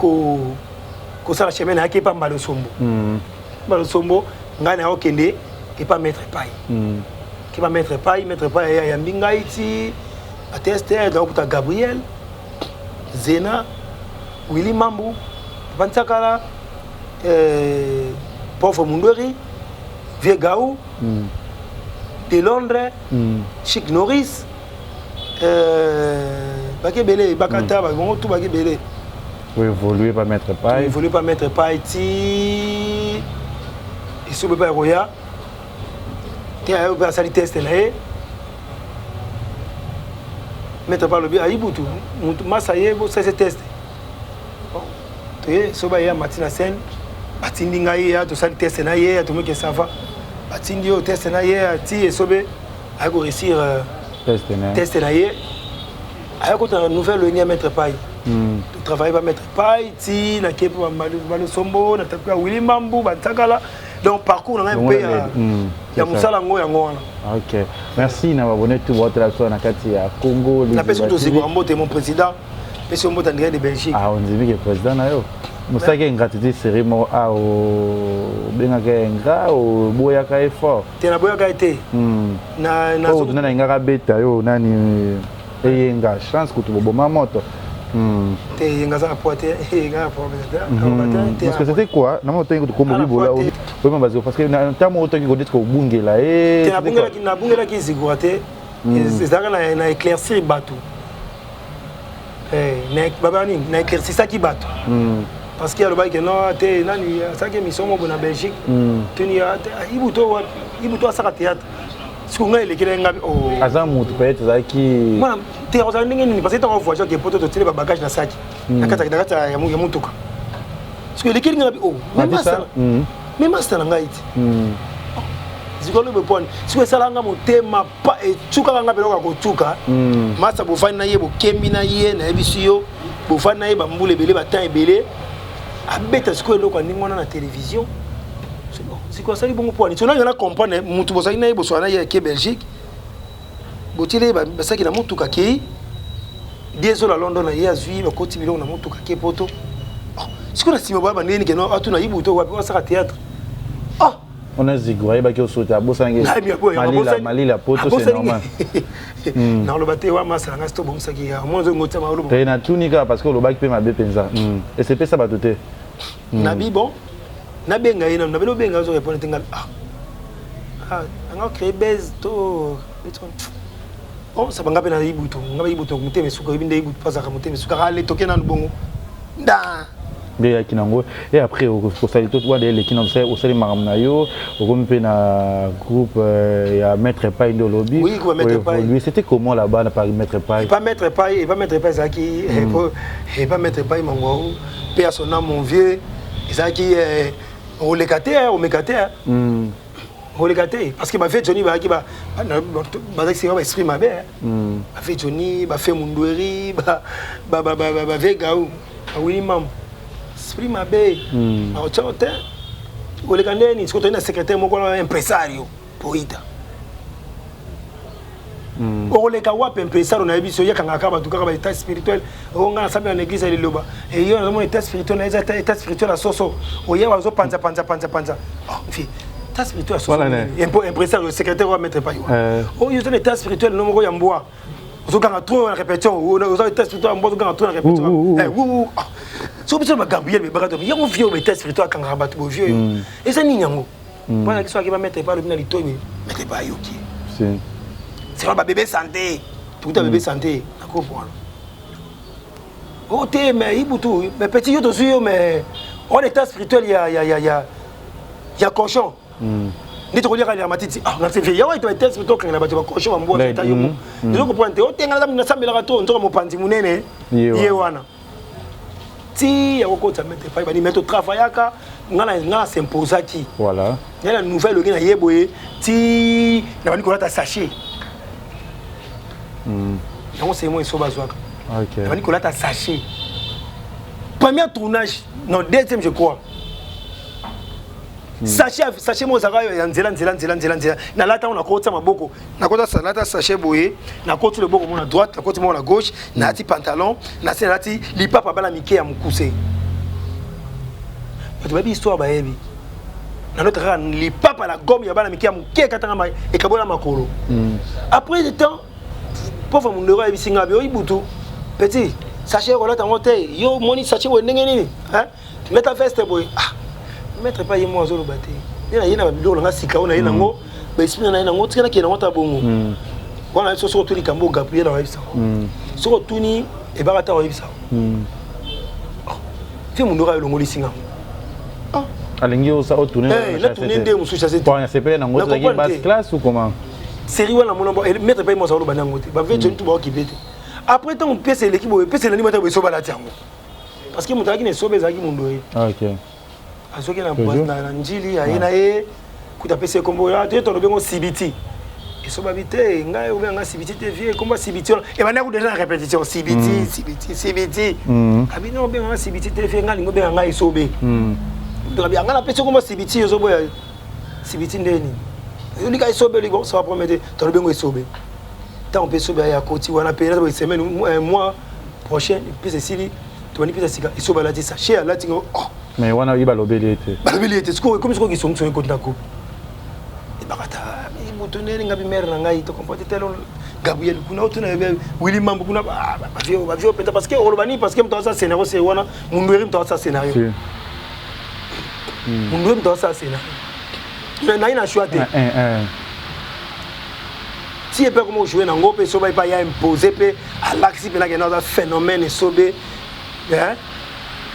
kosala chemin na ayaki epa Mbala Osombo. Mbala Osombo, ngai na okende epa Maître Pai. Kepa Maître Pai, Maître Pai ayambi ngai ti ateste, nakokuta Gabriel Zena, Willi Mambu, Papa Ntsakala, Pauvre Mundweri, Vieux Gaou de Londres, Chic Norris, baki ebele, bakata bango tu, baki ebele. Oévolue pa Maître Pai. Évolue pa Maître Pai ti esobe mpe ya koya te, aye mpe asali test na ye. Maître Pai alobi ayibutu mutu masa ye bosalisa test. Bon, toye so baye amati na scène, batindi ngai ya tosali test na ye, tomoki ça va, batindi oyo test na ye ati esobe aye koréussir test na test na ye, aye kota na nouvelle oyenge ya Maître Pai. Totravaille ba Maître Pai ti nake mpe Balosombo, na tapi ya Willi Mambu, Bantakala. Donc parcours na ngai mpe ya mosala yango, yango wana. Ok, merci na babone tout baotela biso na kati ya Congo. Napesi kutu ozikoka mbote, mon président, pesi yo mbote, André de Belgique. Ah, ondimi ke président na yo mosalaki ingratitude série moko a obengaka ye ingrat, oboyaka ye fort. Te, naboyaka ye te. Oyo nani alingaka abeta yo? Nani? Eyenga chance kutu boboma moto. Te, Eyenga aza na poids te, Eyenga na poids te. Parce que c'était quoi? Na moto otangi kombo bibola oyeba baziko, parce que na ntango otangi kodeti kobungela ye. Te, nabungelaki Zigura te, ezalaka na éclaircir bato. Baba nini, na éclaircisaki bato parce que alobaki ke non te, nani asalaki émission moko na Belgique, tuni Ibuto wapi, Ibuto asaka théâtre. Siko ngai elekeli ngai. Aza motu peut-être azalaki Mwana te, ozala ndenge nini? Parce que ntango voyage oke poto, totile babagage na saki na kati ya motuka. Siko elekeli ngai, oh, mais master na ngai te, sikoyo alobi pwani. Sikoyo esalanga motema pa, etukaka nga biloko ya kotuka. Masa bofandi na ye, bokembi na ye, nayebisi yo, bofandi na ye bambula ebele, batemps ebele, abeta sikoyo eloko ya ndenge wana na télévision. Sikoyo asali bongo pwani? So nanga na comprendre mutu bozalaki na ye, boswana na ye, ake Belgique, botieli ye basaki na motuka, akei diesel London na ye, azwi bakoti biloko na motuka, ake poto. Sikoyo na nsima boya bandenge nini? Atuna Ibuto wapi asaka théâtre. On Zigo ayebaki oso te, abosanaki malila poto, c'est normal. Naloba te wa masala ngai tobongisaki mo ozongo tia maoloba. Te, natuni kaka parce que olobaki mpe mabe mpenza, esepesa bato te. Nabi bon, nabenga ye nano, nabeli obenga, azo répondre te. Ngai ah, anga créer base to bon, saba nga mpe na Ibutu, nga mpe Ibutu motema esuka, oyebi nde Ibutu mpazaka motema esukaka. Ale toke nanu bongo nda. Nde eyaki nango e après osali to wana eleki na osali makambo na yo, okomi mpe na groupe ya Maître Pai nde olobi. Oui, groupe Maître Pai. C'était comment là-bas na Paris, Maître Pai? Pas Maître Pai, et pas Maître Pai ezalaki et pas Maître Pai Mangwau mpe ya son mon vieux, ezalaki oleka te, omeka te, oleka te, parce que bavieux Johnny bazalaki, bazalaki sika baesprit mabe. Bavieux Johnny, bafe Mundweri, bavieux Gau, bawili Mambo, esprit mabe, bakotia te, oleka ndeni. Sikoyo toyi na secrétaire moko wana, impresario Poita. Okoleka wapi? Impresario nayebi so yakangaka bato kaka baétat spirituel. Oyo ngai nasambela na église ya liloba, eyo nazomona état spirituel na eza état spirituel ya soso, oya bazopanza panza panza panza fi état spirituel ya soso. Impresario, secrétaire oyo maître Pai wana, oyo oza na état spirituel no moko ya mbwa, ozokanga trop na répétition, oza état spirituel ya mbwa, ozokanga trop na répétition. So biso bagabriel bebaka to yango, vieux oyo état spirituel akangaka bato bo, vieux oyo eza nini yango mpona biso? Aki bamaître Pai alobi na litoi, maître Pai ayoki, c'est vrai, babébé santé, tokuta bébé santé na groupe wana. O te, mais Ibutu, mais petit yo tozwi yo, mais on état spirituel ya cochon nde tokoliaka ya matiti. Ah, na CV yango ito état spirituel okangela bato bacochon, bambwa ta yo mo ezo comprendre te. Otenga nasambelaka to nzoka mopanzi monene ye wana ti ya kokota maître Pai bani. Mais totravaillaka, nga na s'imposaki. Voilà. Nga na nouvelle oki na ye boye ti na bandi kolata sachet. Yango semo Esobe azwaka. Nabandi kolata sachet premier tournage, non, deuxième je crois. Sachet moko ezalaka ya nzela nzela nzela nzela nzela. Nalata ngo, nakotisa maboko, nakota, nalata sachet boye, nakoti loboko moko na droite, nakoti moko na gauche, nalati pantalon nase, nalati lipapa bana mike ya mokuse. Bato bayebi histoire, bayebi. Nalota kaka lipapa na gomme ya bana mike ya moke, ekatanga, ekabola makolo. Après le temps, pauvre mundeko ayebisi nga: "Oyi butu petit, sachet kolata yango te. Yo moni sachet boye ndenge nini? Meta veste boye." Ah, maître pa ye mo azoloba te, nde na ye na babiloko nanga sika oyo na ye nango, baesprit na ye nango, tika nakende nango ta bongo wana. So soki otuni likambo, Gabriel ayebisa. Soki otuni ebaka ta, oyebisa te. Mundu kaka elongolisi ngango. Alingi otourne? Natourne nde mosusu chasse. Sepele nango ozalaki basse classe ou comment? Série wana mona maître pa ye mo azaloba nango te, bave joni tu baokipe te. Après, ntango pièce eleki boye, pièce elandi bata boye, so balati yango parce que moto azalaki na Esobe, ezalaki mundu ye. Azwaki na Njili, aye na ye kuta, apesi ye kombo te, tolobi yango Sibiti. Esobabi te, ngai obenga nga Sibiti te, vie kombo Sibiti wana ebandaki déjà na répétition: "Sibiti, Sibiti, Sibiti." Abi: "Non, obenga nga Sibiti te, vie, ngai lingi obenga ngai Esobe." Abi: "Ngai napesi kombo Sibiti, ozoboya Sibiti ndeni? Olika Esobe, olingi ça va problème te, tolobi yango Esobe." Ntango mpe Esobe aya, koti wana mpe semaine, mois prochain mpesa esili, tobandi mpesa sika. Esobe alati sachet, alati ngo, oh. Mais wana oyi balobeli ye te? Balobeli ye te. Sikoyo ekomi sikoyo kisongisongi ekoti na groupe, ebakata moto ndeni ngabi mare na ngai tocomprendre te. Gabriel kuna, otuna Willi Mambo kuna, bavio bavio mpenza, parce que oloba nini? Parce que moto asala scénario se wana mundueri, moto asala scénario, mundueri moto asala scénario, nayi na choix te. Ti ye mpe akoma kojouer nango mpe Esobe epa ya impose mpe alakisi mpe nakende aza phénomène Esobe,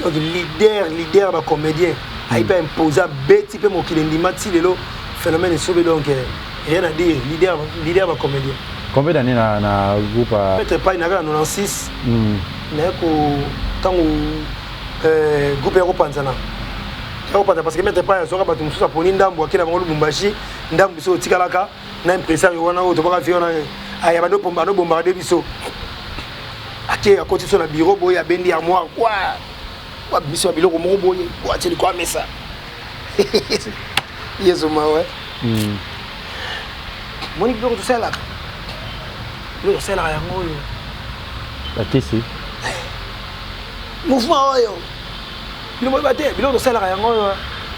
donc leader, leader bacomédien, ayi mpe impose, abeti mpe mokili ndima ti lelo, phénomène Esobe. Donc rien à dire, leader, leader bacomédien. Combien d'années na groupe? Peut-être pas, inaka na 96. Naye ko ntango groupe ya kopanzana, ya kopanzana, parce que maître pa azwaka bato mosusu, aponi ndambo, akei na bango Lubumbashi, ndambo biso otikalaka na impresario wana oyo tobaka vi wana, aya bandobombaka de biso. Ake akoti biso na bureau boye, abendi armoire kwa biso ya biloko moko boye, atie likolo ya mesa. Yesu mawe! Moni biloko tosalaka, biloko tosalaka yango oyo. Bakisi. Mouvement oyo bino boyeba te, biloko tosalaka yango oyo.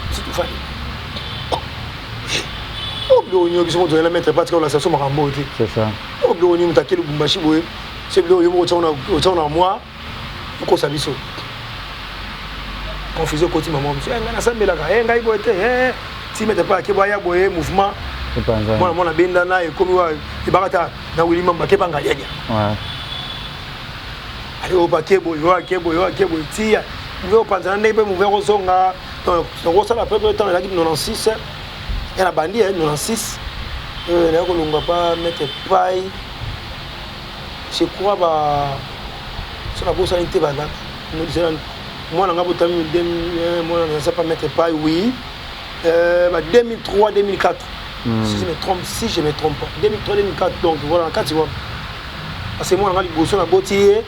Biso tofandi o biloko nio, biso moto oyela maître patika olakisa biso makambo oyo te. C'est ça. O biloko nio, moto ake Lubumbashi boye, so biloko yo moko otiango na mwa okosa biso. Confusion ekoti. Mama biso: "Ngai nasambelaka ngai boye te." Ti maître pa ake boya boye, mouvement mwana mwana bendana ekomi ebaka ta na Wili Mamba, ake banga yadia ale oyo bake boye, oyo ake boye, oyo ake boye, tia mouvement opanzana ndenge mpe mouvement kozonga. Nakosala peu peu temps, ezalaki 96 ya na bandi ya 96, naya kolongwa pa maître Pai, je crois ba so nabosani te, mwana nga botami, mwana naza pa maître Pai, oui, ba 2003 2004, si je me trompe, si je me trompe pas, 2003 2004. Donc voilà, na kati wana, parce que mwana nga liboso naboti ye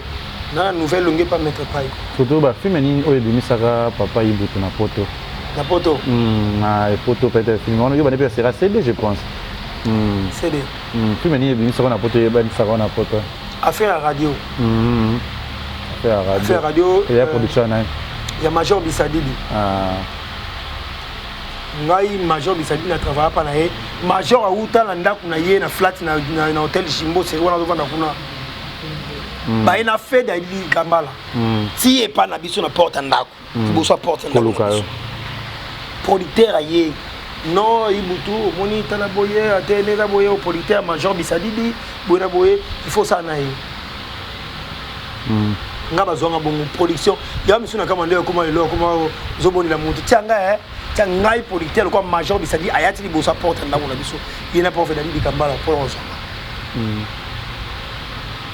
na nouvelle longue pa maître Pai. Surtout bafilm nini oyo ebimisaka papa Ibutu na poto? Na poto? Na poto, peut-être film wana yo bandi mpe sera CD, je pense. CD. Film nini ebimisaka na poto, eyebanisaka na poto? Affaire ya radio. Affaire ya radio. Affaire ya radio. Ya production na ya Major Bisadidi. Ngai Major Bisadidi na travailla pa na ye. Major auta na ndako na ye na flat na hôtel Jimbo, seri wana azovanda kuna, baye na fede ayidi Kambala ti epa na biso na porte ya ndako, liboso ya porte ya ndako. Producteur aye: "Non, Ibutu, omoni, tala boye, ate ndeza boye." Producteur Major Bisadidi boye na boye, il faut osala na ye. Nga bazwanga bongo production ya misu na kama nde akoma lelo, akoma ozobonela motu tia ngai, tia ngai producteur lokwa Major Bisadi ayati liboso ya porte ya ndako na biso, ye na prof Dalidi Kambala mpona kozwanga.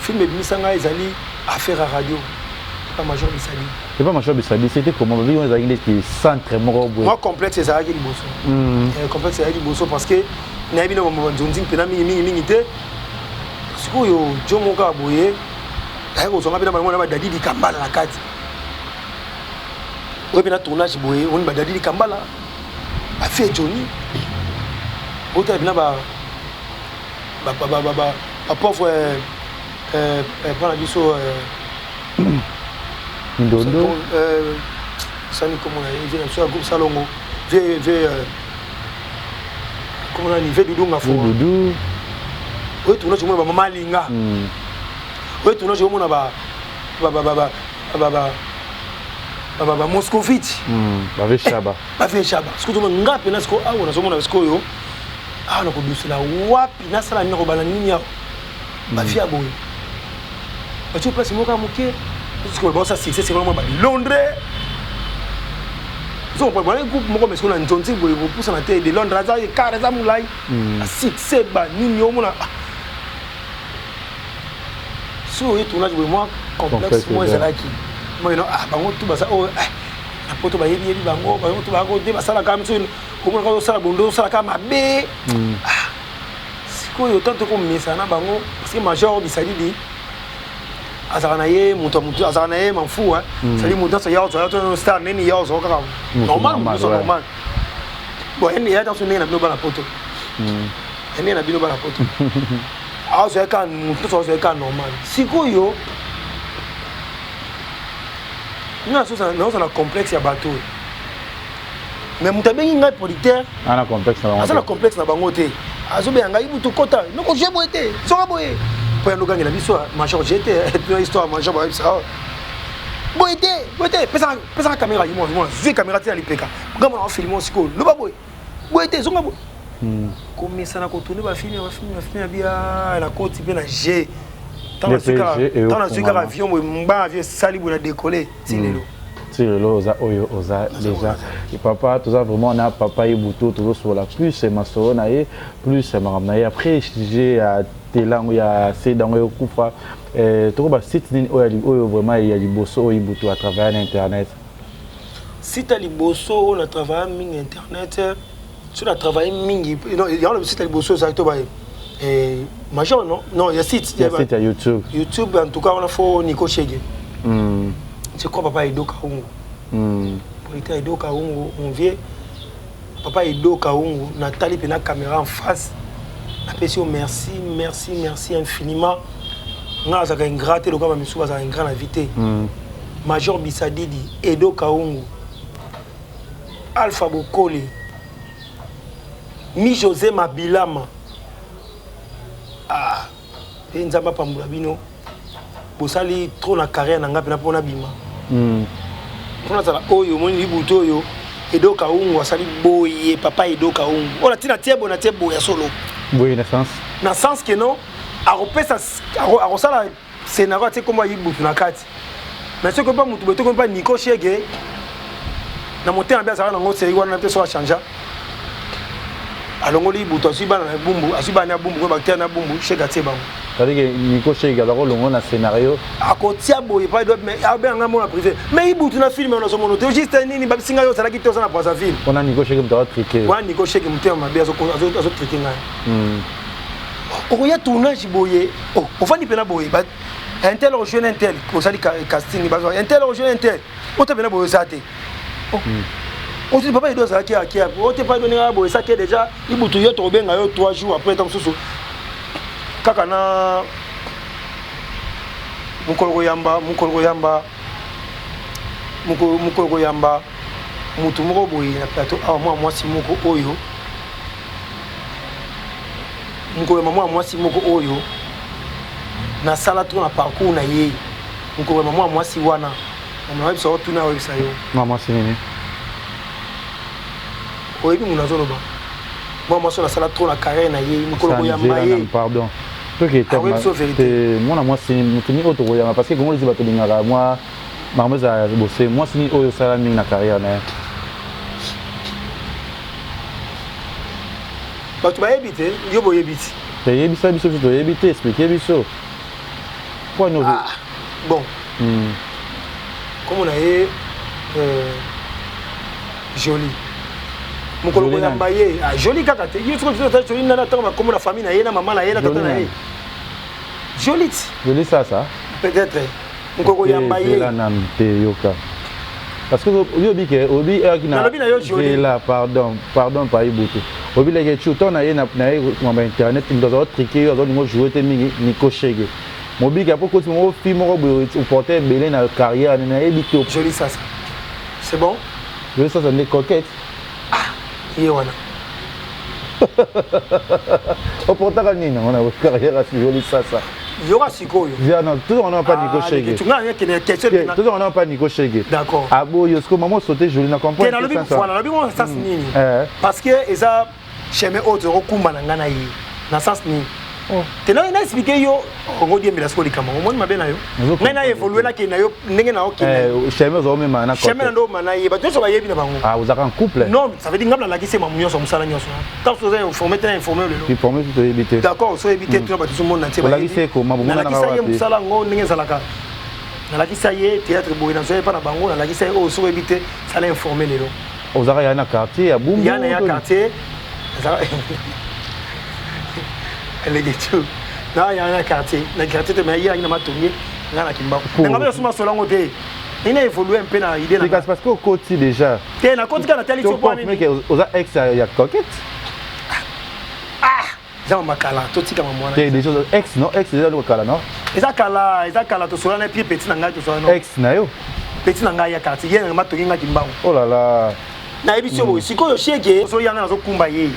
Film ebimisa ngai ezali affaire ya radio epa Major Bisadi. Epa Major Bisadi, c'était comment? Babi ezalaki ndeti centre moko boye? Mwa complexe ezalaki liboso. Complexe ezalaki liboso parce que nayebi na mambo banzonzi mpena mingi mingi mingi te. Sikoyo jo moko kaka boye aye kozwa nga mpe na bango na badadi likambala na kati oyo mpe na tournage boye omoni badadi likambala bafie johnny otala mpena bapauvre mpo na biso ndondo sani komona ye vie na biso ya groupe salongo vie vie komona ni vie dudu ngafo dudu oyo tournage omona bamama alinga oyo tournage omona ba ba ba ba ba ba ba ba ba moscovite bave shaba bave shaba sikoyo tozomona nga mpena sikoyo awa nazomona sikoyo awa nakobimisa wapi nasala nini nakobala nini awa bafia ya boye batie place moko ya moke sikoyo baosa succès sikoyo mwa ba Londres ozocomprendre groupe moko mais sikoyo na nzonzi boye kopusana te de Londres aza écart eza molai succès banini omona soki oye tournage boye mwa complexe moko ezalaki moyeno ah bango tu baza oyo na poto bayebi yebi bango bango tu bayako te basalaka soki omonaka osala bondo osalaka mabe sikoyo tant tokomesana na bango parce que major bisalidi azalaka na ye moto ya motu azalaka na ye manfu cestadi moto nyonso ya ozwa to star nini ya ozwa kaka normal moto nyonso normal bon ya tanso ndenge na bino bana poto ya ndenge na bino bana poto azwa kaka moto nyonso azwa kaka normal sikoyo nga nazoza na complexe ya bato oyo mais moto abengi ngai producteur aza na complexe na bango te azobenga ngai butu kota noko je boye te soka boye mpo ya ndokangela biso major je te tuna histoire major bayebisa boye te boye te pesaka caméra ye mwana zwi caméra te na lipeka ngambo na ofilme sikoyo loba boye boye te zonga boye komesana kotourne bafilme bafilme bafilme ya bia na koti mpe na g ntango nazwi kaka avion boye mba avion esali boye na décolle ti lelo Ti lelo oza oyo oza déjà papa toza vraiment na papa Ibutu tozosolola plus masolo na ye plus makambo na ye après sujet ya telango ya sedango ekufa toko ba site nini oyo oyo vraiment ya liboso oyo Ibutu a travailler na internet site ya liboso oyo na travailler mingi internet so na travailler mingi yango na site ya liboso ezalaki to baye major non non ya site ya site ya YouTube YouTube en tout cas on a faut Nico Chege je crois papa Edo Kaungu producteur Edo Kaungu mon vieux papa Edo Kaungu natali mpe na caméra en face napesi yo merci merci merci infiniment nga azalaka ingrat te lokola bamisusu bazalaka ingrat na vie te major Bisadidi Edo Kaungu Alpha Bokole mi José Mabilama ah mpe nzambe apambola bino bosali trop na carrière na nga mpena mpona bima mpo nazala oyo omoni libutu oyo Edo Kaungu asali boye papa Edo Kaungu oyo natina tie boye natie boye ya solo boye na sens na sens ke non akopesa akosala scénario atie kombo ya Ibutu na kati mais soki mpa motu boye tokomi mpa Nico Shege na motema mpe azalaka nango seri wana te so achangea alongoli Ibutu azwi bana na bumbu azwi bana ya bumbu koyo bakteria na bumbu Shege atie bango. C'est-à-dire que Nico Shege aza kolongo na scénario akotia boye pa mais abenga mona privé mais Ibutu na film wana ozomona te juste nini babisi ngai ozalaki te oza na Brazzaville wana Nico Shege moto azotrike wana Nico Shege motema mabe azotrike ngai okoya tournage boye ofandi mpena boye un tel ojoue un tel osali casting bazwa un tel ojoue un tel ota mpena boye oza te osi papa Edo azalaki akia ote pa Edo ndenge boye esaki déjà Ibutu yo tokobenga yo 3 jours après ta mosusu kaka na mokolo koyamba mokolo koyamba mokolo koyamba motu moko boye na plateau awa mwa mwasi moko oyo mokolo ya mwa mwasi moko oyo nasala trop na parcours na ye mokolo ya mwa mwasi wana nayebisa yo tuna oyebisa yo mwa mwasi nini oyebi moto azoloba mwa mwasi oyo nasala trop na carrière na ye mokolo koyamba ye pardon toke mwana mwasi motu nini oyo tokoyamba parce que kongo lezi bato olingaka mwa makambo ezala bose mwasi nini oyo osala mingi na carrière na ye bato bayebi te yo boyebi te toyebisa biso biso toyebi te explike biso po ah, bon kombo na ye joli mokolo koyamba ye joli kaka te ye soki joli nana ntango bakombo na famille na ye na mama na ye na tata na ye. Joli ti. Joli sasa. Peut-être. Nkoko yamba ye. Zela nanu te yoka. Parce que yo obi ke obi eyaki na Nalobi na yo Joli. Zela pardon, pardon pa Ibutu. Obi leke chu to na ye na na ye mamba internet mutu azo triquer yo azo lingo jouer te mingi Nico Shege. Mobiki apo koti moko fille moko boye oporter ebele na carrière na yebi te. Joli sasa. C'est bon? Joli sasa nde coquette. Ah, ye wana. Oportaka nini yango na carrière ya Joli sasa? Yoka sikoyo. Viens, toujours on n'a pas Nico Shege. Toujours on n'a pas Nico Shege. D'accord. Ah bon, yo siko maman sauter Joli na comprendre. Te nalobi voilà, nalobi mo sens nini? Parce que eza chemin oyo tokokumba na ngai na ye na sens nini? Te na na expliquer yo ongo diembela sikoyo likambo omoni mabe na yo ngai na évolue nakende na yo ndenge na okende chemin ozomema na chemin na ndo na ye bato nyonso bayebi na bango. Ah, ozalaka en couple? Non, ça veut dire ngai nalakisi mamu nyonso, mosala nyonso. Ntango soza informé te, na informé lelo. Informé te, toyebi te. D'accord, so oyebi te, tuna bato ozomona te. Olakisi ye koma nalakisa ye mosala yango ndenge ezalaka, nalakisa ye théâtre boye, nazwa ye mpa na bango, nalakisa ye oyo. Soki oyebi te, sala informé lelo. Ozalaka ya na quartier ya Bumbu? Ya na ya quartier elege tu na ya na quartier, na quartier te, mais ye ayaki na Matonge, ngai na Kimbangu. Nanga mpe nasoma solo yango te, ndenge na évolue mpe na idée. Na parce que okoti déjà. Te, nakoti kaka, natali so po nini. Oza ex ya Coquette? Ah, eza makala, totika mamwana. Te, déjà ex non, ex déjà kala non. Eza kala, eza kala, tosola na pie petit na ngai, tosola no. Ex na yo? Petit na ngai ya quartier, ye na Matonge, ngai Kimbangu. Oh là là. Nayebi so boye sikoyo, shege ozoyanga, nazokumba ye.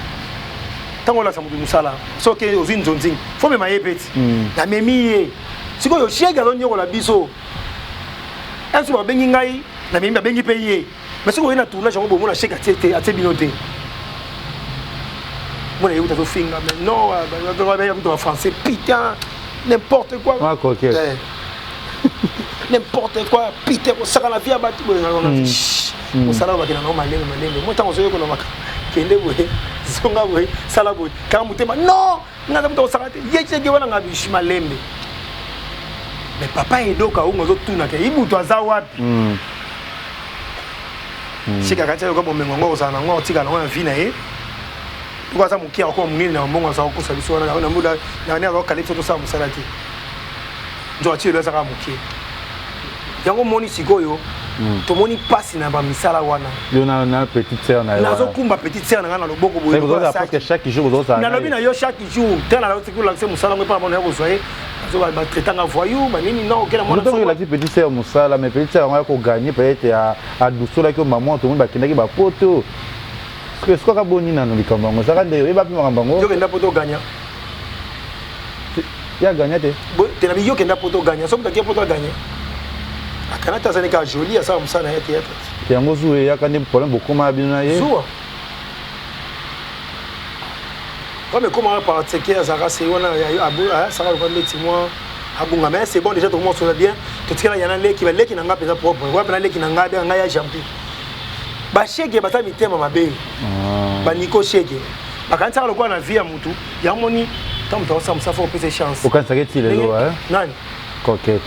Ntango olakisa moto mosala, soki ozwi nzonzingi, fo mema ye peti. Namemi ye sikoyo, shege azonyokola biso. Enso babengi ngai, namemi, babengi mpe ye. Mais soki oye na tournage yango, bomona shege atie te, atie bino te. Mona ye kuta azofinga, mais non, kuta ba français, putain, n'importe quoi. Ah, coquette. N'importe quoi, putain, kosaka na vie ya bato boye. Mosala oyo bakenda nango malembe malembe. Mo ntango ozoyekola maka, kende boye, zonga boye, sala boye, kanga motema. Non, nga aza moto akosaka te, ye chege wana nga bishi malembe. Mais papa edoka ongo azotunaka Ibutu aza wapi. Sheka kati ayoka bomengo yango, akozala nango, akotika nango na vie na ye. Toko aza moke, akokoma monene na mbongo, azala kokosa biso wana nani, azakokale biso, tosala mosala te. Nzoka ti lelo azaka moke. Yango moni sikoyo tomoni mpasi na bamisala wana. Yo na petite sœur na yo? Nazokumba petite sœur na ngai na loboko boye. Parce chaque jour ozozala? Nalobi na yo, chaque jour te, nalakisi mosala ngo epa mona ya kozwa ye, batraitanga voyou, banini, non, okela mwana. Olakisi petite sœur mosala, mais petite sœur yango ya kogagner peut-être adusolaki yo mama. Tomoni bakendaki bapoto, soki boni nano likambo yango ezaka nde oyeba mpe makambo yango. Yokenda poto ogagna? Ya gagna te. Te, nabi yo kenda poto ogagna. Soki moto poto agagna, akana te, azali kaka joli, asala mosala na ye théâtre. Yango zuwa eyaka nde problème bokóma bino na ye? Zuwa comme ekomaka parce que azalaka se wana, asaka lokola ndeti mwa abunga. Mais c'est bon, déjà tokomosola bien, totikala yana leki, baleki na nga mpenza propre wana mpena leki na nga, abenga ngai ya Jampi. Bashege baza mitema mabe, baniko shege bakanisaka lokola na vie ya mutu. Yango moni ntango moto akosala mosala, fo kopesa chance. Okanisaka eti lelo? Nani? Coquette.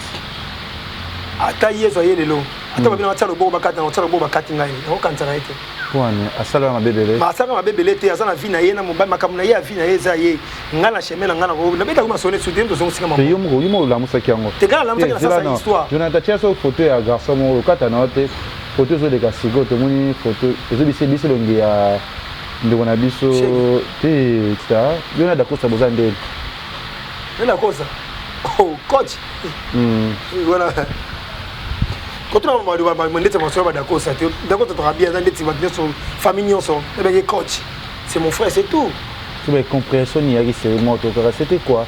Ata yezu aye lelo, ata babino batia loboko, bakati na kotia loboko, bakati ngai, nakokanisaka ye te. Pwani asalaka mabe ebele? Asalaka mabe ebele te. Aza na vie na ye na mobali, makambo na ye ya vie na ye eza ye. Ngai na chemin na ngai nabetaki masolo esu te, tozongosika. Te, yo moko, yo moko olamusaki yango. Te, ngai nalamusaki na sasa histoire. Jonathan, tia so photo ya garçon moko, okata na yo te. Photo ezoleka sikoyo, tomoni photo ezobisa biso elongi ya ndeko na biso te. Ta yo na Dakosa boza ndeni? Yo Dakosa, oh coach wana, kotuna ndeti masolo badakosa te. Dakosa toka bien, aza ndeti bato nyonso, famille nyonso ebenge coach, c'est mon frère, c'est tout. So bacompréhension niyaki seri moto kaka, c'était quoi?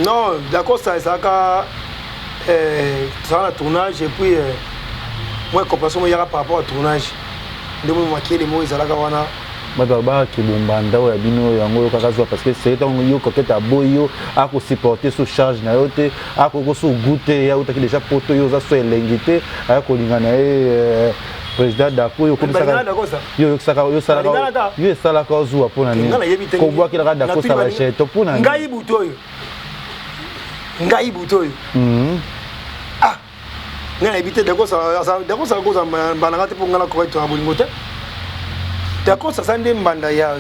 Non, Dakosa ezalaka, tozalaka na tournage et puis moi compréhension mo eyaka par rapport à tournage nde mo makele moko ezalaka wana. Bato babaki bombanda oyo ya bino yango oyo kaka zwa, parce que seri ntango yo Coquette aboyi yo, akosupporter so charge na yo te, akoki so goût te. Ye autaki déjà poto, yo oza so elengi te, aya kolinga na ye président Dako. Yo yo oyokisaka, yo esalaka ozuwa mpona nini? Kobwakelaka Dakosa bajeto mpona nini? Ngai butu oyo, ngai butu oyo, ah, ngai nayebi te. Dakosa akoza mbanda nga te, mpo ngai na correct na bolingo te. Dakosa aza nde mbanda ya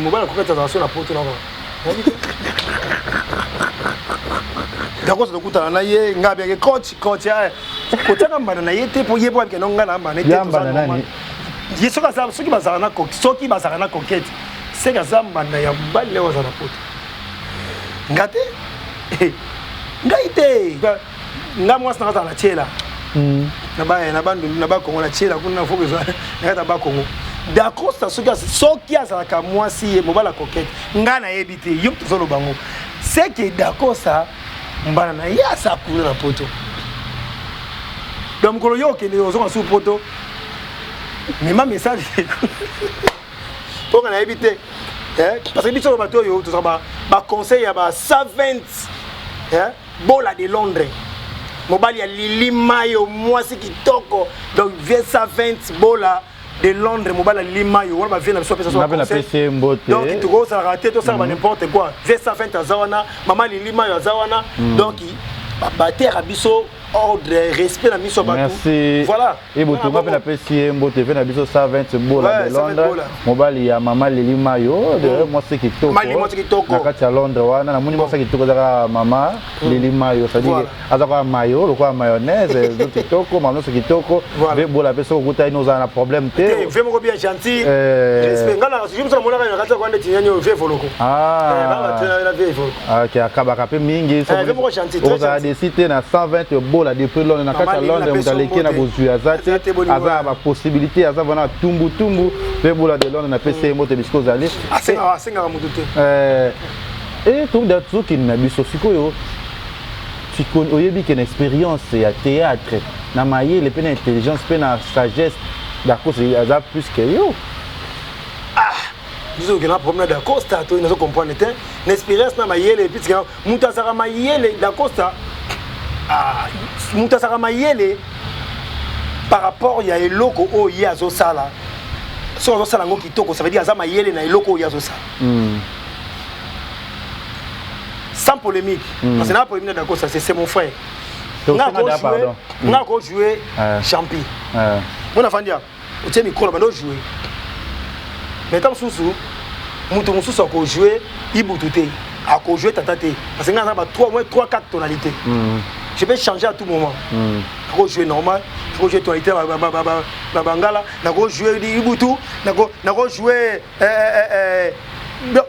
mobali akoki azala so na poto naka, nayebi te. Dacosta tokutana na ye, nga abengaki coach, coach, eh, kotiaka mbanda na ye te mpo ye mpo abikende nga na mbanda te. Mbanda nani? Ye soki aza soki bazala na soki bazala na coquette, seke aza mbanda ya mobali leo aza na poto. Nga te. Ngai te. Nga mwasi na azala na tiela. Na ba na bandundu na ba Kongo na tiela kuna fo kezwa na kata ba Kongo. Dacosta soki soki azalaka mwasi ye mobali ya coquette, nga nayebi te, yo tozoloba ngo. C'est que Dacosta mbana na ye aza kuna na poto. Donc mokolo yo okende ozonga su poto, mema message mpo nga nayebi te, parce que biso bato oyo tozala baconseil ya ba 120 Bola de Londres, mobali ya Lili Mayo, mwasi kitoko. Donc vie 120 Bola de Londres, mobali ya Lili Mayo wana, bavie na biso apesa so conseil. Donc tokosalaka te tosala ba n'importe quoi. Vie 120 aza wana, mama Lili Mayo aza wana, donc bateyaka biso ordre, respect na miso ya bato. Merci. Voilà. Ibutu, nga mpe napesi ye mbote mpe na biso 120 Bola de Londres, mobali ya mama Lili Mayo, de mwasi kitoko na kati ya Londres wana. Namoni mwasi kitoko ezaka mama Lili Mayo, c'est-à-dire aza kaka mayo lokola mayonnaise, ezo kitoko, mama nyonso kitoko. Mpe Bola mpe soki okutani ozala na problème te. Vie moko bien gentil, respect. Nga na biso namonaka na kati ya kwande tinyani oyo vie voloko. Ah, ok, akabaka mpe mingi, ozala desi te na 120 Bola depuis Londres, na kati ya Londres. Moto aleki na bozwi aza te, aza na bapossibilité, aza vraiment tumbutumbu. Mpe Bola de Londres, napesi ye mbote bisika ozali. Asengaka moto te. Tozokende na biso sikoyo. Oyebi ke na expérience ya théâtre, na mayele mpe na intelligence mpe na sagesse, Dacosta aza plus que yo. Ah, biso okenda problème na Dacosta to nazo comprendre te. Na expérience, na mayele, epuis moto azalaka mayele Dacosta, ah, moto azalaka mayele par rapport ya eloko oyo ye azosala. Soki azosala yango kitoko, ça veut dire aza mayele na eloko oyo ye azosala. Sans polémique, parce que na polémique na Dacosta, c'est mon frère. Nga ko jouer champi mona fandi ya otie micro na bando jouer, mais ntango mosusu moto mosusu akojouer Ibutu te, akojouer tata te, parce que nga naza ba 3 moins 3 4 tonalités. Je peux changer à tout moment. Nakojouer normal, nakojouer tonalité na bangala, nakojouer Ibutu, nakojouer,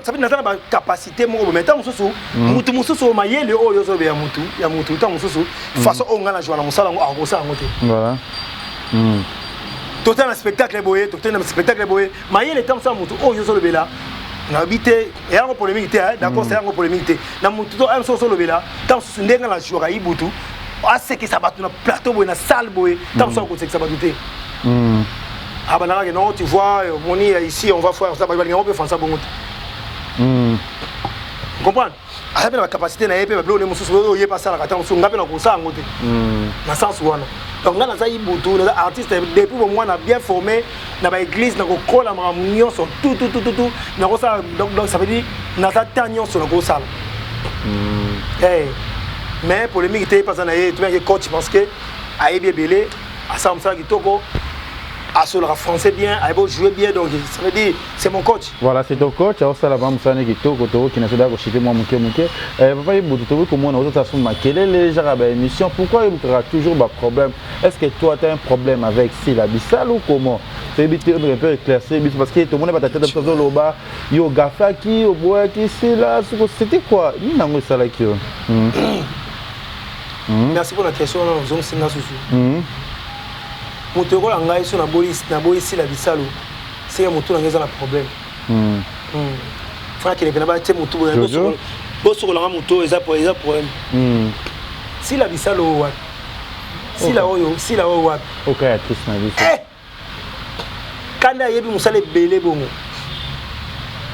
ça veut naza na bacapacité moko. Mais ntango mosusu mutu mosusu oyo mayele oyo ozobe ya mutu ya mutu, ntango mosusu façon oyo ngai na joua na mosala yango, akosala yango te. Totala na spectacle boye, totala na spectacle boye, mayele ntango mosala mutu oyo ozolobela, nayebi te, eyango polémique te. D'accord, c'est yango polémique te na mutu to mosusu ozolobela. Ntango mosusu ndenge na jouaka Ibutu asekisa bato na plateau boye, na salle boye, ntango mosusu akosekisa bato te. Abandakaki non, tu vois, moni ici on va faire ça, balinga mpe français bongo te, comprendre. Aza mpe na bacapacité na ye mpe babiloko nde mosusu oyo ye mpe asalaka, ntango mosusu nga mpe na kosala yango te na sens wana. Donc nga naza Ibutu, naza artiste depuis bomwana, bien formé na baéglise, na kokola makambo nyonso tututututu nakosala. Donc ça veut dire naza temps nyonso nakosala. Mais polémique te, epaza na ye tobengaki coach parce que ayebi ebele, asala mosala kitoko, asolaka français bien, ayebi jouer bien, donc ça veut dire c'est mon coach. Voilà, c'est ton coach, aosala vraiment mosala ne kitoko. Tokokina soda koshite mwa moke moke. Papa Ibutu, tokoki komona ozotala so makelele genre baémission. Pourquoi oyebukaka toujours baproblème? Est ce que toi, tu as un problème avec Sila Bisal ou comment? Toyebi te, oyo mpe éclaircir biso, parce que tomoni batata biso azoloba yo ogafaki, oboyaki Sila. Siko c'était quoi? Nini yango esalaki yo? Merci pour la question wana ozongisinga susu. Moto ekola ngai so naboyi Sila Bisalo, seke motu na ngai eza na problème. Fana kende mpena batie motu boye, bosokolanga motu oyo eza problème. Sila Bisalo oyo wapi? Sila oyo, Sila oyo wapi? Oka ya actrice na biso. Kanda ayebi mosala ebele bongo.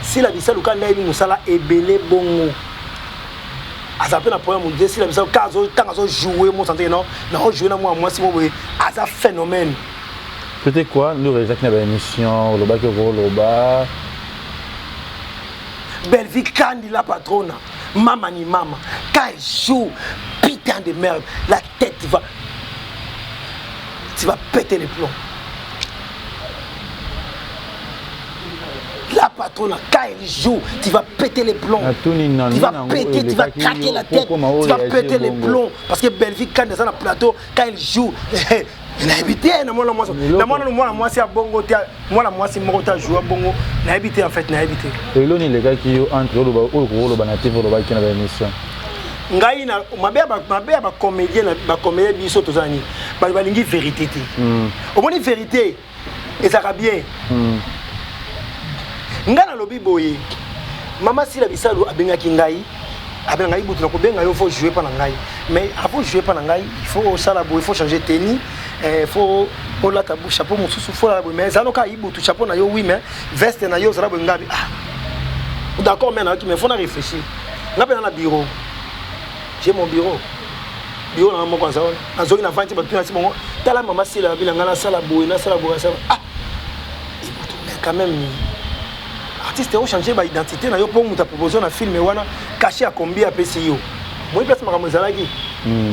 Sila Bisalu, kanda ayebi mosala ebele bongo, aza mpe na problème motu te. Sila Bisalu ka ntango azojoue mosanteke no naojoue na mwana mwasi mo boye, aza phénomène. C'était quoi? Nous ezalaki na baémission, olobaki okoloba. Bellevue Kandi la patrona, mama ni mama, quand elle joue, putain de merde, la tête va, tu vas péter les plombs. La. patrona, quand elle joue, tu vas péter les plombs. Tu vas péter, tu vas craquer la tête, tu vas péter les plombs. Parce que Bellevue, quand elle est dans le plateau, quand elle joue, nayebi te na mwana mwasi na mwana mwana mwasi ya bongo te mwana mwasi moko te ajoua bongo nayebi te en fait nayebi te. Eloni elekaki yo entre oloba oyo kokoloba na tv olobaki na baémission. Ngai na mabe ya bacomédien bacomédien biso toza nini, bato balingi vérité te. Omoni vérité ezalaka bien. Ngai nalobi boye, mama Sila Bisalu abengaki ngai, abenga ngai butu, nakobenga yo, faut jouer mpa na ngai, mais avant jouer mpa na ngai, il faut osala boye, il faut changer tenue, il faut olata chapeau mosusu, faut olala boye, mais ezala noka Ibutu, chapeau na yo oui, mais veste na yo ozala boye. Ngabi ah d'accord, mais nayoki, mais faut na réfléchir. Nga mpe na na bureau, j'ai mon bureau, bureau nanga moko aza wana. Nazongi na vandi, bato nasi bongo, tala mama Sila abi na ngai nasala boye, nasala boye, nasala. Ah Ibutu, mais quand même artiste ochange baidentité na yo mpo moto apropose na film wana, cachet ya combien apesi yo? Moi place makambo ezalaki,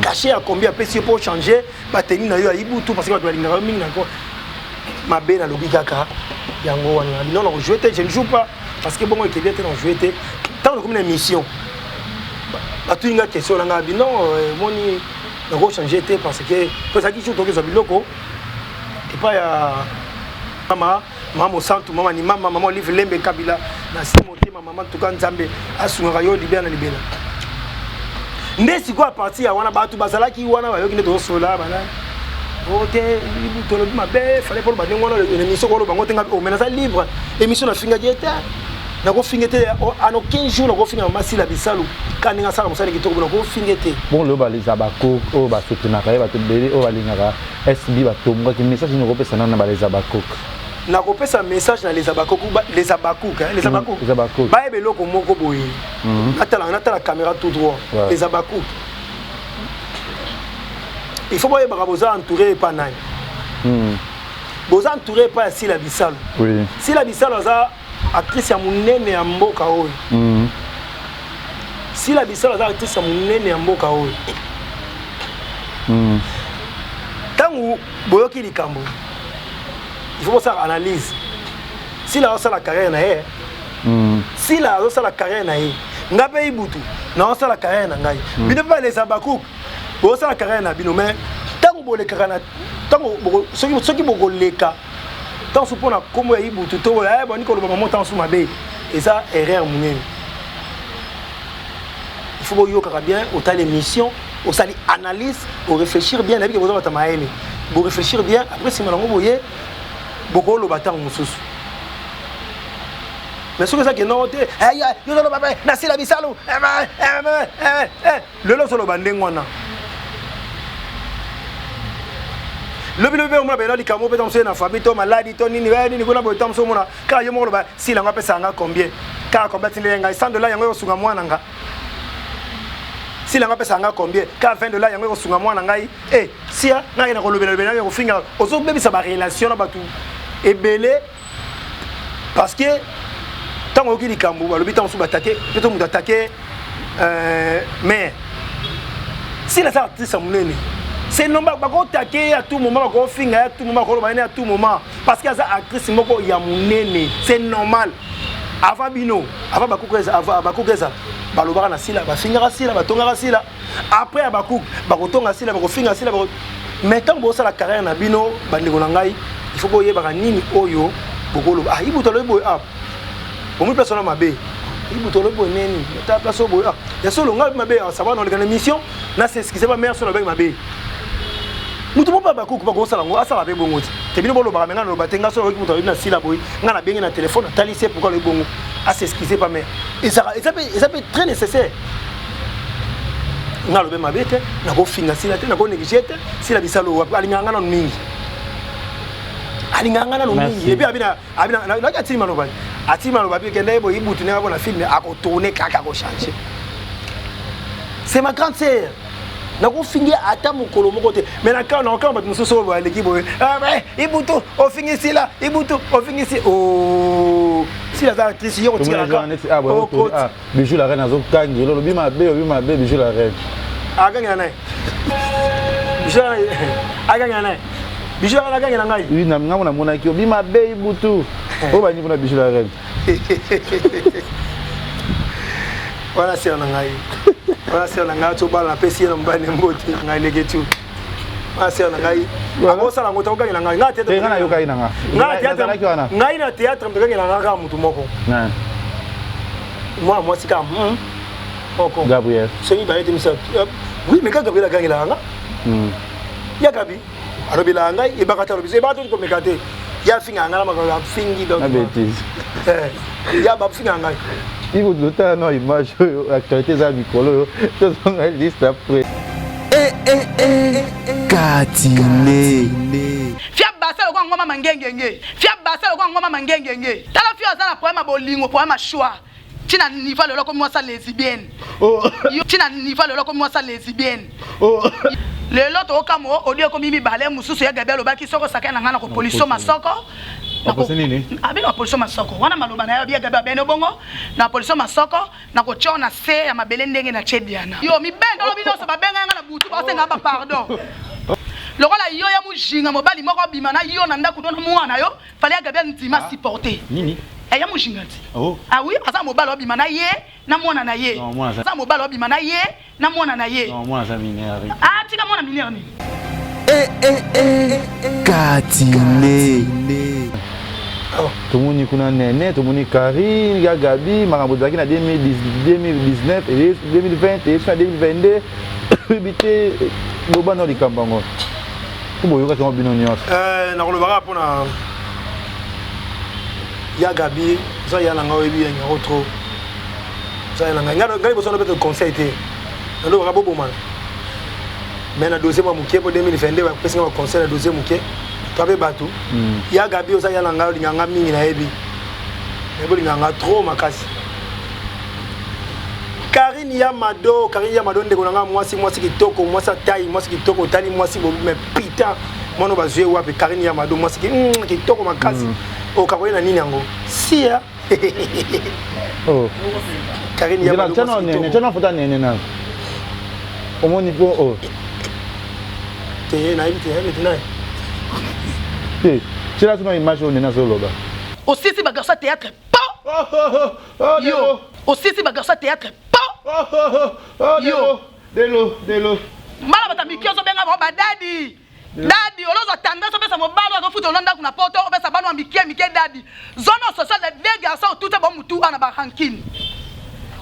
cachet ya combien apesi yo mpo ochange bateni na yo ya Ibutu? Parce que bato balingaka yo mingi. Nako mabe nalobi kaka yango wana, non, nakojoue te, je ne joue pas, parce que bongo ekebi te, nakojoue te. Ntango nakomi na émission, batuni nga question na nga, abi non, moni nakochange te, parce que po ezalaki jour tokezwa biloko epai ya mama, mama Mosantu, mama ni mama, mama Olive Lembe Kabila na se motema. Mama, tuka Nzambe asungaka yo libela na libela. Nde sikoyo a partir ya wana, bato bazalaki wana bayoki nde tozosola bana o te, tolobi mabe, fallait poloba ndenge wana na émission, koloba ngo te. Nga mais naza libre, émission nafingaki ye te, nakofinga te ano 15 jours, nakofinga mama Sila Bisalu ka ndenge asala mosala kitoko, nakofinga te. Bon, lelo baleza bakok oyo basoutenaka ye, bato ebele oyo balingaka SB batombwaki. Message nini okopesa nano na baleza bakok? Nakopesa message na les Abakoku, les Abakouk, les Abakouk, bayeba eloko moko boye. Natala, natala caméra tout droit. Les Abakouk, il faut boyebaka boza entouré epa nani. Boza entouré epa ya Sila Bisalu. Sila Bisalu aza actrice ya monene ya mboka oyo. Sila Bisalu aza actrice ya monene ya mboka oyo. Ntango boyoki likambo, il faut bosala analyse. Sila azosala carrière na ye. Sila azosala carrière na ye, nga mpe Ibutu naosala carrière na ngai. Bino mpe balesa Bakuk bosala carrière na bino, mais ntango bolekaka na ntango, soki bokoleka ntango so mpona nkombo ya Ibutu to bandi koloba mamo ntango so mabe, eza erreur monene. Il faut boyokaka bien, otali émission, osali analyse, oréfléchir bien. Nayebi ke boza bato mayele, boréfléchir bien, après nsima nango boye bokoloba ntango mosusu. Mais soki eza kende te, yo ozoloba nasila Bisalu lelo, ozoloba ndenge wana lobi lobi, omona bena likambo mpe mosusu na famille to maladi to nini nini kuna boye, ta mosusu omona kaka yo moko oloba Sila yango apesaka nga combien, kaka combien atindeli ngai 100 dollar, yango ekosunga mwana nga. Sila yango apesaka nga combien, kaka 20 dollar, yango ekosunga mwana ngai. E sia ngai na kolobela lobela ngai kofinga, ozobebisa barelation na bato ebele, parce que ntango oyoki likambo, balobi ntango mosusu batake mpe to moto atake, mais Sila aza artiste ya monene, c'est normal bakotake ye à tout moment, bakofinga ye à tout moment, bakoloba ye à tout moment, parce que aza actrice moko ya monene, c'est normal. Avant bino, avant Bakuku ezala, balobaka na Sila, bafingaka Sila, batongaka Sila. Après ya Bakuku, bakotonga Sila, bakofinga Sila. Mais ntango bosala carrière na bino, bandeko na ngai, il faut boyebaka nini oyo bokoloba. Ah, Ibutu alobi boye, ah bomoi place wana mabe, Ibutu alobi boye neni ta place oyo boye, ah ya solo ngai mabe savoir na oleka na émission na s'excuse ba mère so nalobaki mabe. Motu moko Bakuku bakosala yango, asala mpe bongo te. Te bino bolobaka, me ngai naloba te. Ngai so nayoki moto alobi na Sila boye, ngai nabengi na telefone, atalisi ye pourquoi alobi bongo, as'excuse pas. Mais eza mpe très nécessaire. Ngai alobi mabe te, nakofinga Sila te, nakonéglige te. Sila Bisalo wapi, alingaka ngai nano mingi, alingaka ngai nano mingi. Et puis abinaki atili maloba, atili maloba mpe kende boye, Ibutu ndenge abona film akotourne kaka, akochange. C'est ma grande sœur, nakofingi ata mokolo moko te. Mais nakama bato mosusu oyo baleki boye, Ibutu ofingi Sila, Ibutu ofingi Sila. Sila aza actrice, ye kotikalaka. Bijou la Reine azokangela, olobi mabe, olobi mabe Bijou la Reine. Akangela naye, akangela naye, Bijou la Reine akangela ngai. Ngambo namonaki obi mabe, Ibutu oyo bandi mpona Bijou la Reine. Wana sœur na ngai, wana sœur na ngai, tobala, napesi ye na mobali na mbote ngai leke tu. Wana sœur na ngai akosala yango te, akokangela ngai. Ngai théâtre, ngai nayokaki na nga. Ngai ngai na théâtre, moto akangela ngai kaka motu moko, mwana mwasi kaka moko. Gabriel. Soki mibale te, misato. Oui, mais kaka Gabriel akangelaka nga. Ya Gabi alobelaka ngai, ebaka te, alobi ebaka te, komeka te. Ya afingaka ngai na makambo afingi. Donc bêtise. Ya bafingaka ngai. Ivo, totala na image oyo, actualité eza mikolo oyo, tozonga liste après. Katine. Fia basa lokola ngoma mangengenge, fia basa lokola ngoma mangengenge. Tala, fia aza na problème ya bolingo, problème ya choix. Ntina niveau lelo komi mwasa lesbienne. Yo, ntina niveau lelo komi mwasa lesbienne. Lelo tookama odio ekomi mibale mosusu. Ya Gabi alobaki soko osakani na ngai na kopoliso masoko. Aposi nini? Abino na poliso masoko wana, maloba na yo. Ya Gabi abene bongo na poliso masoko na kotia na se ya mabele ndenge na tie Diana. Yo mibende olobi nyonso, babenga nga na butu, basenga ba pardon lokola yo ya mujinga. Mobali moko obima na yo na ndako to na mwana yo, fale ya Gabi andima supporter. Nini? Eya mujinga ti. Oh. Ah oui, aza mobali obima na ye na mwana na ye. Non, mwana aza mobali obima na ye na mwana na ye. Non, mwana aza mineur. Ah, tika, mwana mineur nini? Katine. Tomoni kuna nene, tomoni Karine ya Gabi, makambo ezalaki na 2019, 2020, eyesi na 2022. Oyebi te, loba na likambo yango po boyokaki yango bino nyonso. Nakoloba kaka mpona ya Gabi, oza ya na ngai, oyebi ya yango trop, oza ya na ngai. Ngai liboso nabeta conseil te, nalobaka bobomana, mais na dossier mwa moke mpo 2022 bapesi nga baconseil na dossier moke to ape bato. Ya Gabi, oza ya na ngai, olinga nga mingi, nayebi nayebi olinga nga trop makasi. Karine ya Mado, Karine ya Mado, ndeko na nga mwasi, mwasi kitoko, mwasi atai, mwasi kitoko, otali mwasi mais putain, mwana bazwi ye wapi? Karine ya Mado, mwasi kitoko makasi. Okakoye na nini yango sia? Oh. Karine ya Mado, Nzela mwasi nene kitoko. Tiana foto nene na omoni po oh. Te, nayebi te, nayebi te naye. Te, tiela tuna image oyo nene azoloba. Osisi bagarçon ya théâtre po yo, osisi bagarçon ya théâtre po yo. Delo, delo. Bana bato ya mike, ozobenga bango badaddy, daddy. Olozwa tendance, opesa mobali oyo azofuta olo ndako na poto, opesa bana ya mike mike daddy. Zone sociale de deux garçons, otuta bango mutu ana barancune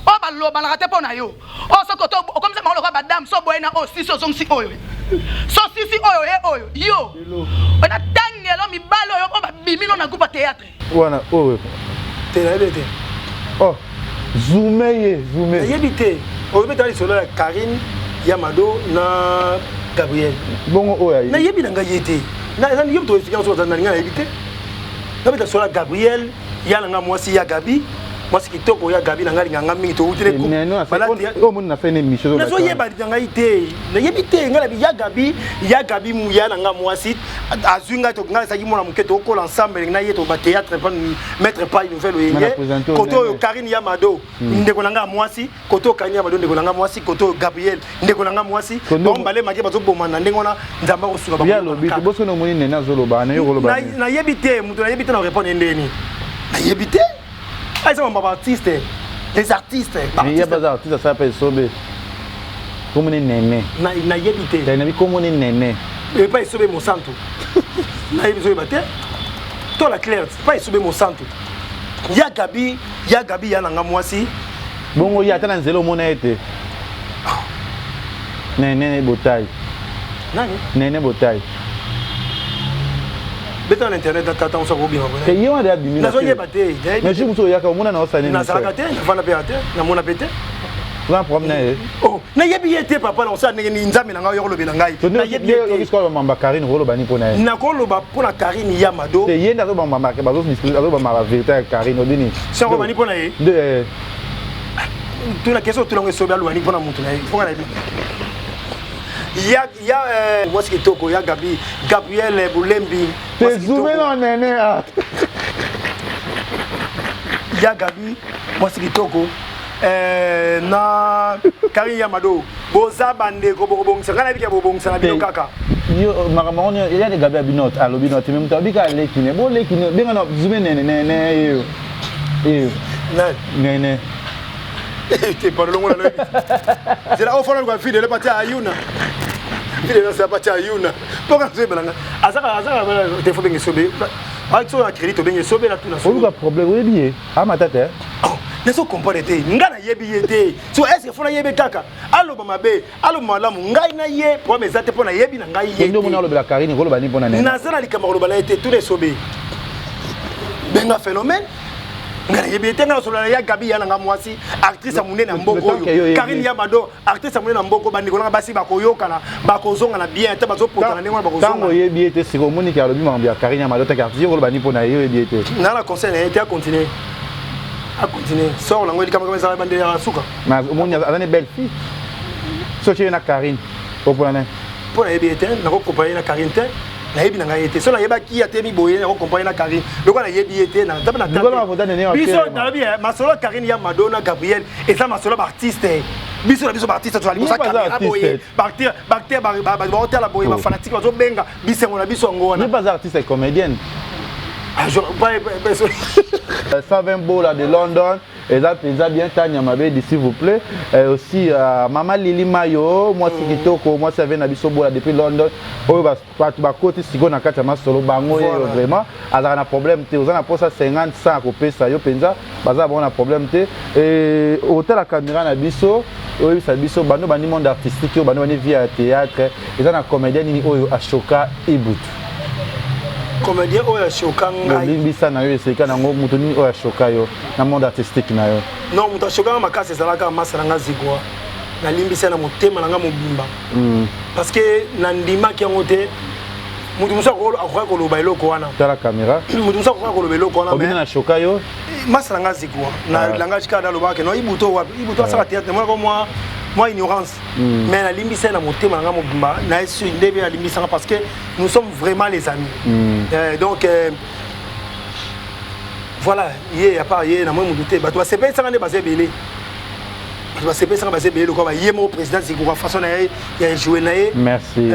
oyo balobanaka te mpo na yo. Oyo soki okomisa bango lokola badame, so boye na oyo sisi, ozongisi oyo, so sisi oyo ye oyo yo ona tangelo mibali oyo oyo babimi no na groupe ya théâtre. Wana oyo. Te, nayebi te. Oh, zoome ye, zoome. Nayebi te, oyebi ta lisolo ya Karine ya Mado na Gabriel. Bongo oyo aye. Nayebi na ngai ye te. Yo moto expliquer so na ngai, nayebi te. Nabeta lisolo ya Gabriel, ya na ngai mwasi, ya Gabi, mwasi kitoko, ya Gabi na ngai, alingaka ngai mingi, toutile. Oyo omoni na fin émission. Nazoyeba na ngai te, nayebi te. Ngai nabi ya Gabi, ya Gabi, ya na ngai mwasi, azwi ngai, ngai ezalaki mwana moke, tokokola ensemble na ye, to bathéâtre maître pai nouvelle oyenge. Kote oyo Karine ya Mado, ndeko na ngai ya mwasi, kote oyo Karine ya Mado, ndeko na ngai mwasi, kote oyo Gabriel, ndeko na ngai mwasi, bango balemaki bazoboma na ndenge wana. Nzambe akosuka. Ya lobi te, boso omoni nene azoloba na yo, koloba. Nayebi te moto, nayebi te na répondre ndeni, nayebi te. Eza mambo baartiste, les artistes. Ya baza artiste, asala mpe esobe, komoni nene. Nayebi te. Nayebi komoni nene. Epai esobe mosantu, nayebi, zoyeba te to la claire epai esobe mosantu. Ya Gabi, ya Gabi, ya nanga mwasi. Bongo ye ata na nzela omona ye te, nene botai? Nani? Nene botai. Beta na internet, tata mosu akobima. Te, ye wana de abimi. Nazoyeba te. Mais jour mosusu oyaka, omona na osani. Nazalaka te, nafanda mpe ya te, namona mpe te. Oza problème na ye? Oh, nayebi ye te papa, na kosala ndenge nini? Nzambe na ngai oyo kolobela ngai, nayebi ye te. Mamba Karine, okoloba nini mpo na ye? Nakoloba mpo na Karine ya Mado. Te, ye nde azobamaka vérité ya Karine, obi nini? Soko nini mpo na ye? Nde. Tuna question, otuna ngo esobe, aloba nini mpo na motu na ye? Mpoka nayebi ya ya mwasi kitoko ya Gabi, Gabriel Bulembi. Te, zoome na nene. Ah. Ya Gabi, mwasi kitoko, na Karine ya Mado, boza bandeko, bokobongisa. Ngai nayebi ke bobongisa na bino kaka. Yo makambo yango ya de Gabi, abi note, alobi note, mais moto abika aleki ne boleki ne benga na zoome nene, nene yeyo. Eh. Nani? Nene. Te pardon longo na lobi. Zela ofana kwa fidèle pati ayuna. Fidèle sa pati ayuna. Poka nzoyebela nga. Azaka azaka te faut bengi sobe. Action ya crédit tobengi sobe na tuna. Oluka problème oyebi ye. Amata te. Oh, nazo comprendre te. Nga nayebi ye te. So est-ce que faut nayebi kaka? Aloba mabe, aloba malamu. Ngai na ye problème eza te mpo nayebi na ngai ye. Ndio mona olobela Karine koloba nini mpo na nene. Naza na likambo koloba na ye te, tuna esobe. Benga phénomène. Ngai nayebi ye te, ngai nasolola na ya Gabi ya na nga mwasi, actrice ya monene ya mboka oyo. Karine ya Mado, actrice ya monene ya mboka, bandeko na nga basi bakoyokana, bakozonga na bien, ata bazopotana ndenge wana bakozonga. Ntango oyebi ye te sikoyo omoni ke alobi makambo ya Karine ya Mado take artiste yo koloba nini mpo na ye oyebi ye te. Na na conseil na ye te acontinue. Acontinue. Sort nango likambo kama ezala bandela ya suka. Mais omoni aza ne belle fille. Soki ye na Karine opona nani? Mpo nayebi ye te, nakokompare ye na Karine te. Nayebi na ngai ye te. Soki nayebaki ye atemi boye nakokompare na Karine. Lokola nayebi ye te, na tape na biso nalobi masolo ya Karine ya Mado na Gabriel eza masolo ya baartiste. Biso na biso baartiste tozali kosa kamera boye, baartiste baotala boye, bafanatike bazobenga bisengo na biso yango wana. Ye mpe aza artiste comédienne. Ah, 120 bola de London eza mpenza bien. Tania Mabedi, s'il vous plaît. Aussi mama Lili Mayo, mwasi kitoko, mwasi ave na biso bola depuis London oyo bato bakoti sikoyo na kati ya masolo bango. Ye vraiment azalaka na problème te. Oza na mposa 50 100 akopesa yo mpenza, baza bango na problème te. Otala caméra na biso, oyebisa biso bando bandi monde artistique oyo, bando bandi vie ya théâtre, eza na comédien nini oyo ashoka Ibutu? Comédien oyo ashoka ngai? Olimbisa na yo eseka nango. Moto nini oyo ashoka yo na monde artistique na yo? Non, moto ashokanga makasi ezalaka masa na nga Zigwa. Nalimbisa na motema na nga mobimba parce que nandimaki yango te. Moto mosusu akoki koloba eloko wana. Tala caméra. Moto mosusu akoki koloba eloko wana. Obina na shoka yo? Masa na nga Zigwa, na langage kaka nalobaka ke no Ibutu wapi, Ibutu asala théâtre, namonaka mwa ignorance, mais nalimbisa ye na motema na nga mobimba. Na ye nde mpe alimbisanga parce que nous sommes vraiment les amis. Donc voilà, ye à part ye na moi mutu te. Bato basepelisanga nde baza ebele, bato basepelisanga baza ebele lokola baye moko président Zikoka, façon na ye ya joue na ye. Merci.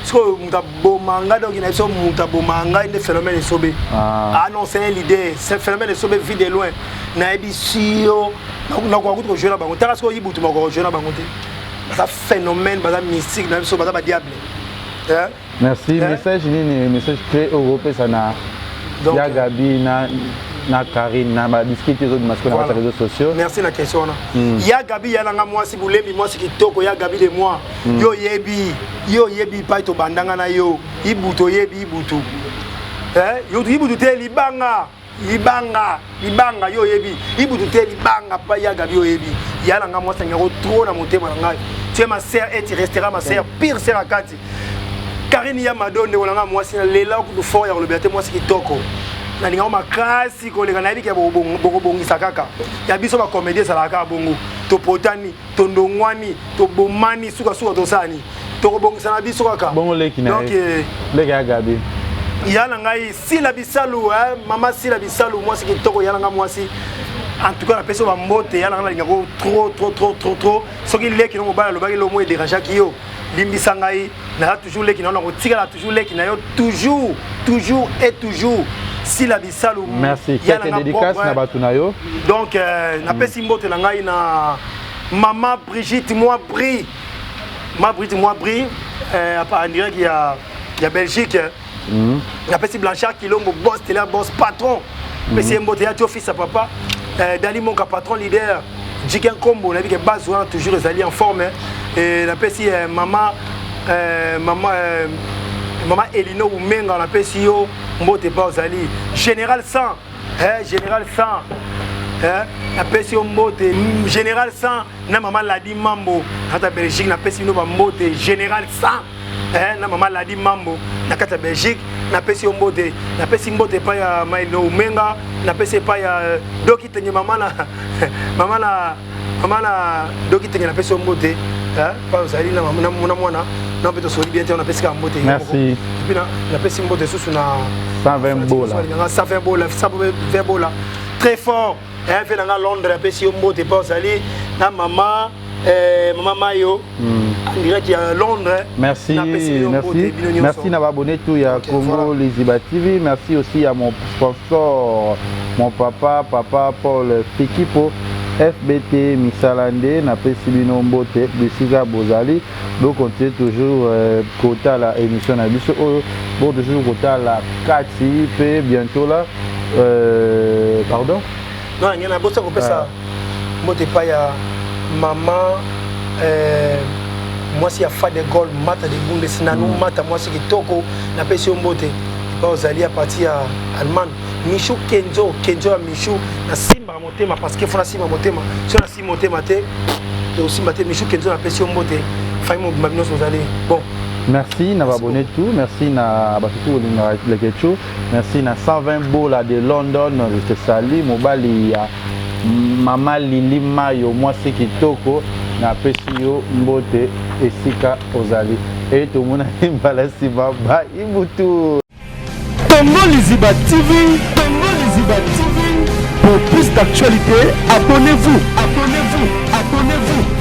Sikoyo moto aboma ngai, donc na biso moto aboma ngai nde phénomène esobe. Ah non, c'est un leader, c'est phénomène esobe, vie de loin. Nayebi si yo nakoka kutu kojoue na bango. Tala sikoyo Ibutu, makoka kojoue na bango te. Baza phénomène, baza mystique na biso, baza badiable. Merci. Message nini, message clé oyo opesa na ya Gabi na Karine na badiskite ezobima sikoyo na kati ya réseaux sociaux? Merci na question wana. Ya Gabi, ya nanga mwasi bulembi, mwasi kitoko, ya Gabi de moi, yo oyebi, yo oyebi pai tobandanga na yo Ibutu, oyebi Ibutu, yo Ibutu te libanga, libanga, libanga, yo oyebi Ibutu te libanga pa. Ya Gabi, oyebi ya nanga mwasi angako trop na motema na ngai. Tu es ma sœur et tu resteras ma sœur, pire sœur. Akati Karine ya Mado, ndeko na nga mwasi, na lela kutu fort ya kolobela te. Mwasi kitoko, nalingango makasi koleka. Nayebi ke bokobongisa kaka ya biso bacomédie ezalaka kaka bongo. Topotani, tondongwani, tobomani, sukasuka tosani tokobongisa na biso kaka. Bongo leki na ye, leki ya Gabi? Ya na ngai Sila Bisalu, mama Sila Bisalu, mwasi kitoko, ya na ngai mwasi, en tout cas napesi yo bambote. Ya na ngai, nalingako trop trop trop trop trop. Soki leki no mobali alobaki lomo edérangeaki yo, limbisa ngai. Naza toujours leki na yo, nakotikala toujours leki na yo, toujours, toujours et toujours. Sila Bisalu. Merci. Quelques dédicaces na bato na yo. Donc napesi mbote na ngai na mama Brigitte moi bri, ma Brigitte moi bri, en direct ya Belgique. Napesi Blanchard Kilombo, boss tela, boss patron, pesi ye mbote ya tio, fils ya papa Dali Monka, patron leader Jiken Kombo. Nayebi ke base wana toujours ezali en forme. Napesi mama Elino Umenga, napesi yo mbote pa ozali. Général 100, général 100, napesi yo mbote. Général 100 na mama Ladi Mambo na kati ya Belgique, napesi bino bambote. Général 100 na mama Ladi Mambo na kati ya Belgique, napesi yo mbote. Napesi mbote epai ya Maino Umenga, napesi epai ya Doki Tenge, mama na Doki Tenge, napesi yo mbote pa ozali na mwana na mpe tosoli bien te. Napesi kaka mbote. Merci. Et puis napesi mbote susu na 120 bola. 120 bola, 120 bola, très fort mpe nanga Londres, apesi yo mbote mpe ozali na mama Mayo. En direct ya Londres. Merci, merci. Merci na abonné tout ya okay, Congo voilà. Liziba TV. Merci aussi à mon sponsor, mon papa, papa Paul Fikipo. FBT Misalande napesi bino mbote bisika bozali bo continuer toujours euh, kotala émission na biso oyo bo toujours kotala kati pe bientôt là euh, pardon non ngai nabosa kopesa ah. mbote epai ya mama euh, mwasi ya fa de gol mata de bundes nanu mm. mata mwasi kitoko napesi yo mbote epai ozali ya parti ya allemagne michou kenzo kenzo ya michou nasimbaka motema parce que fo nasimba motema so nasimba motema te tosimba te michou kenzo napesi yo mbote fai mobimba bino ozali bon Merci na abonné tout, merci na basusu olingaka Leketchou, merci na 120 bola de London, je te salue mobali ya mama Lili Mayo mwasi kitoko napesi yo mbote esika ozali e tomonani mbala nsima ba ibutu. Congo Liziba TV, Congo Liziba TV. Pour plus d'actualités, abonnez-vous, abonnez-vous, abonnez-vous.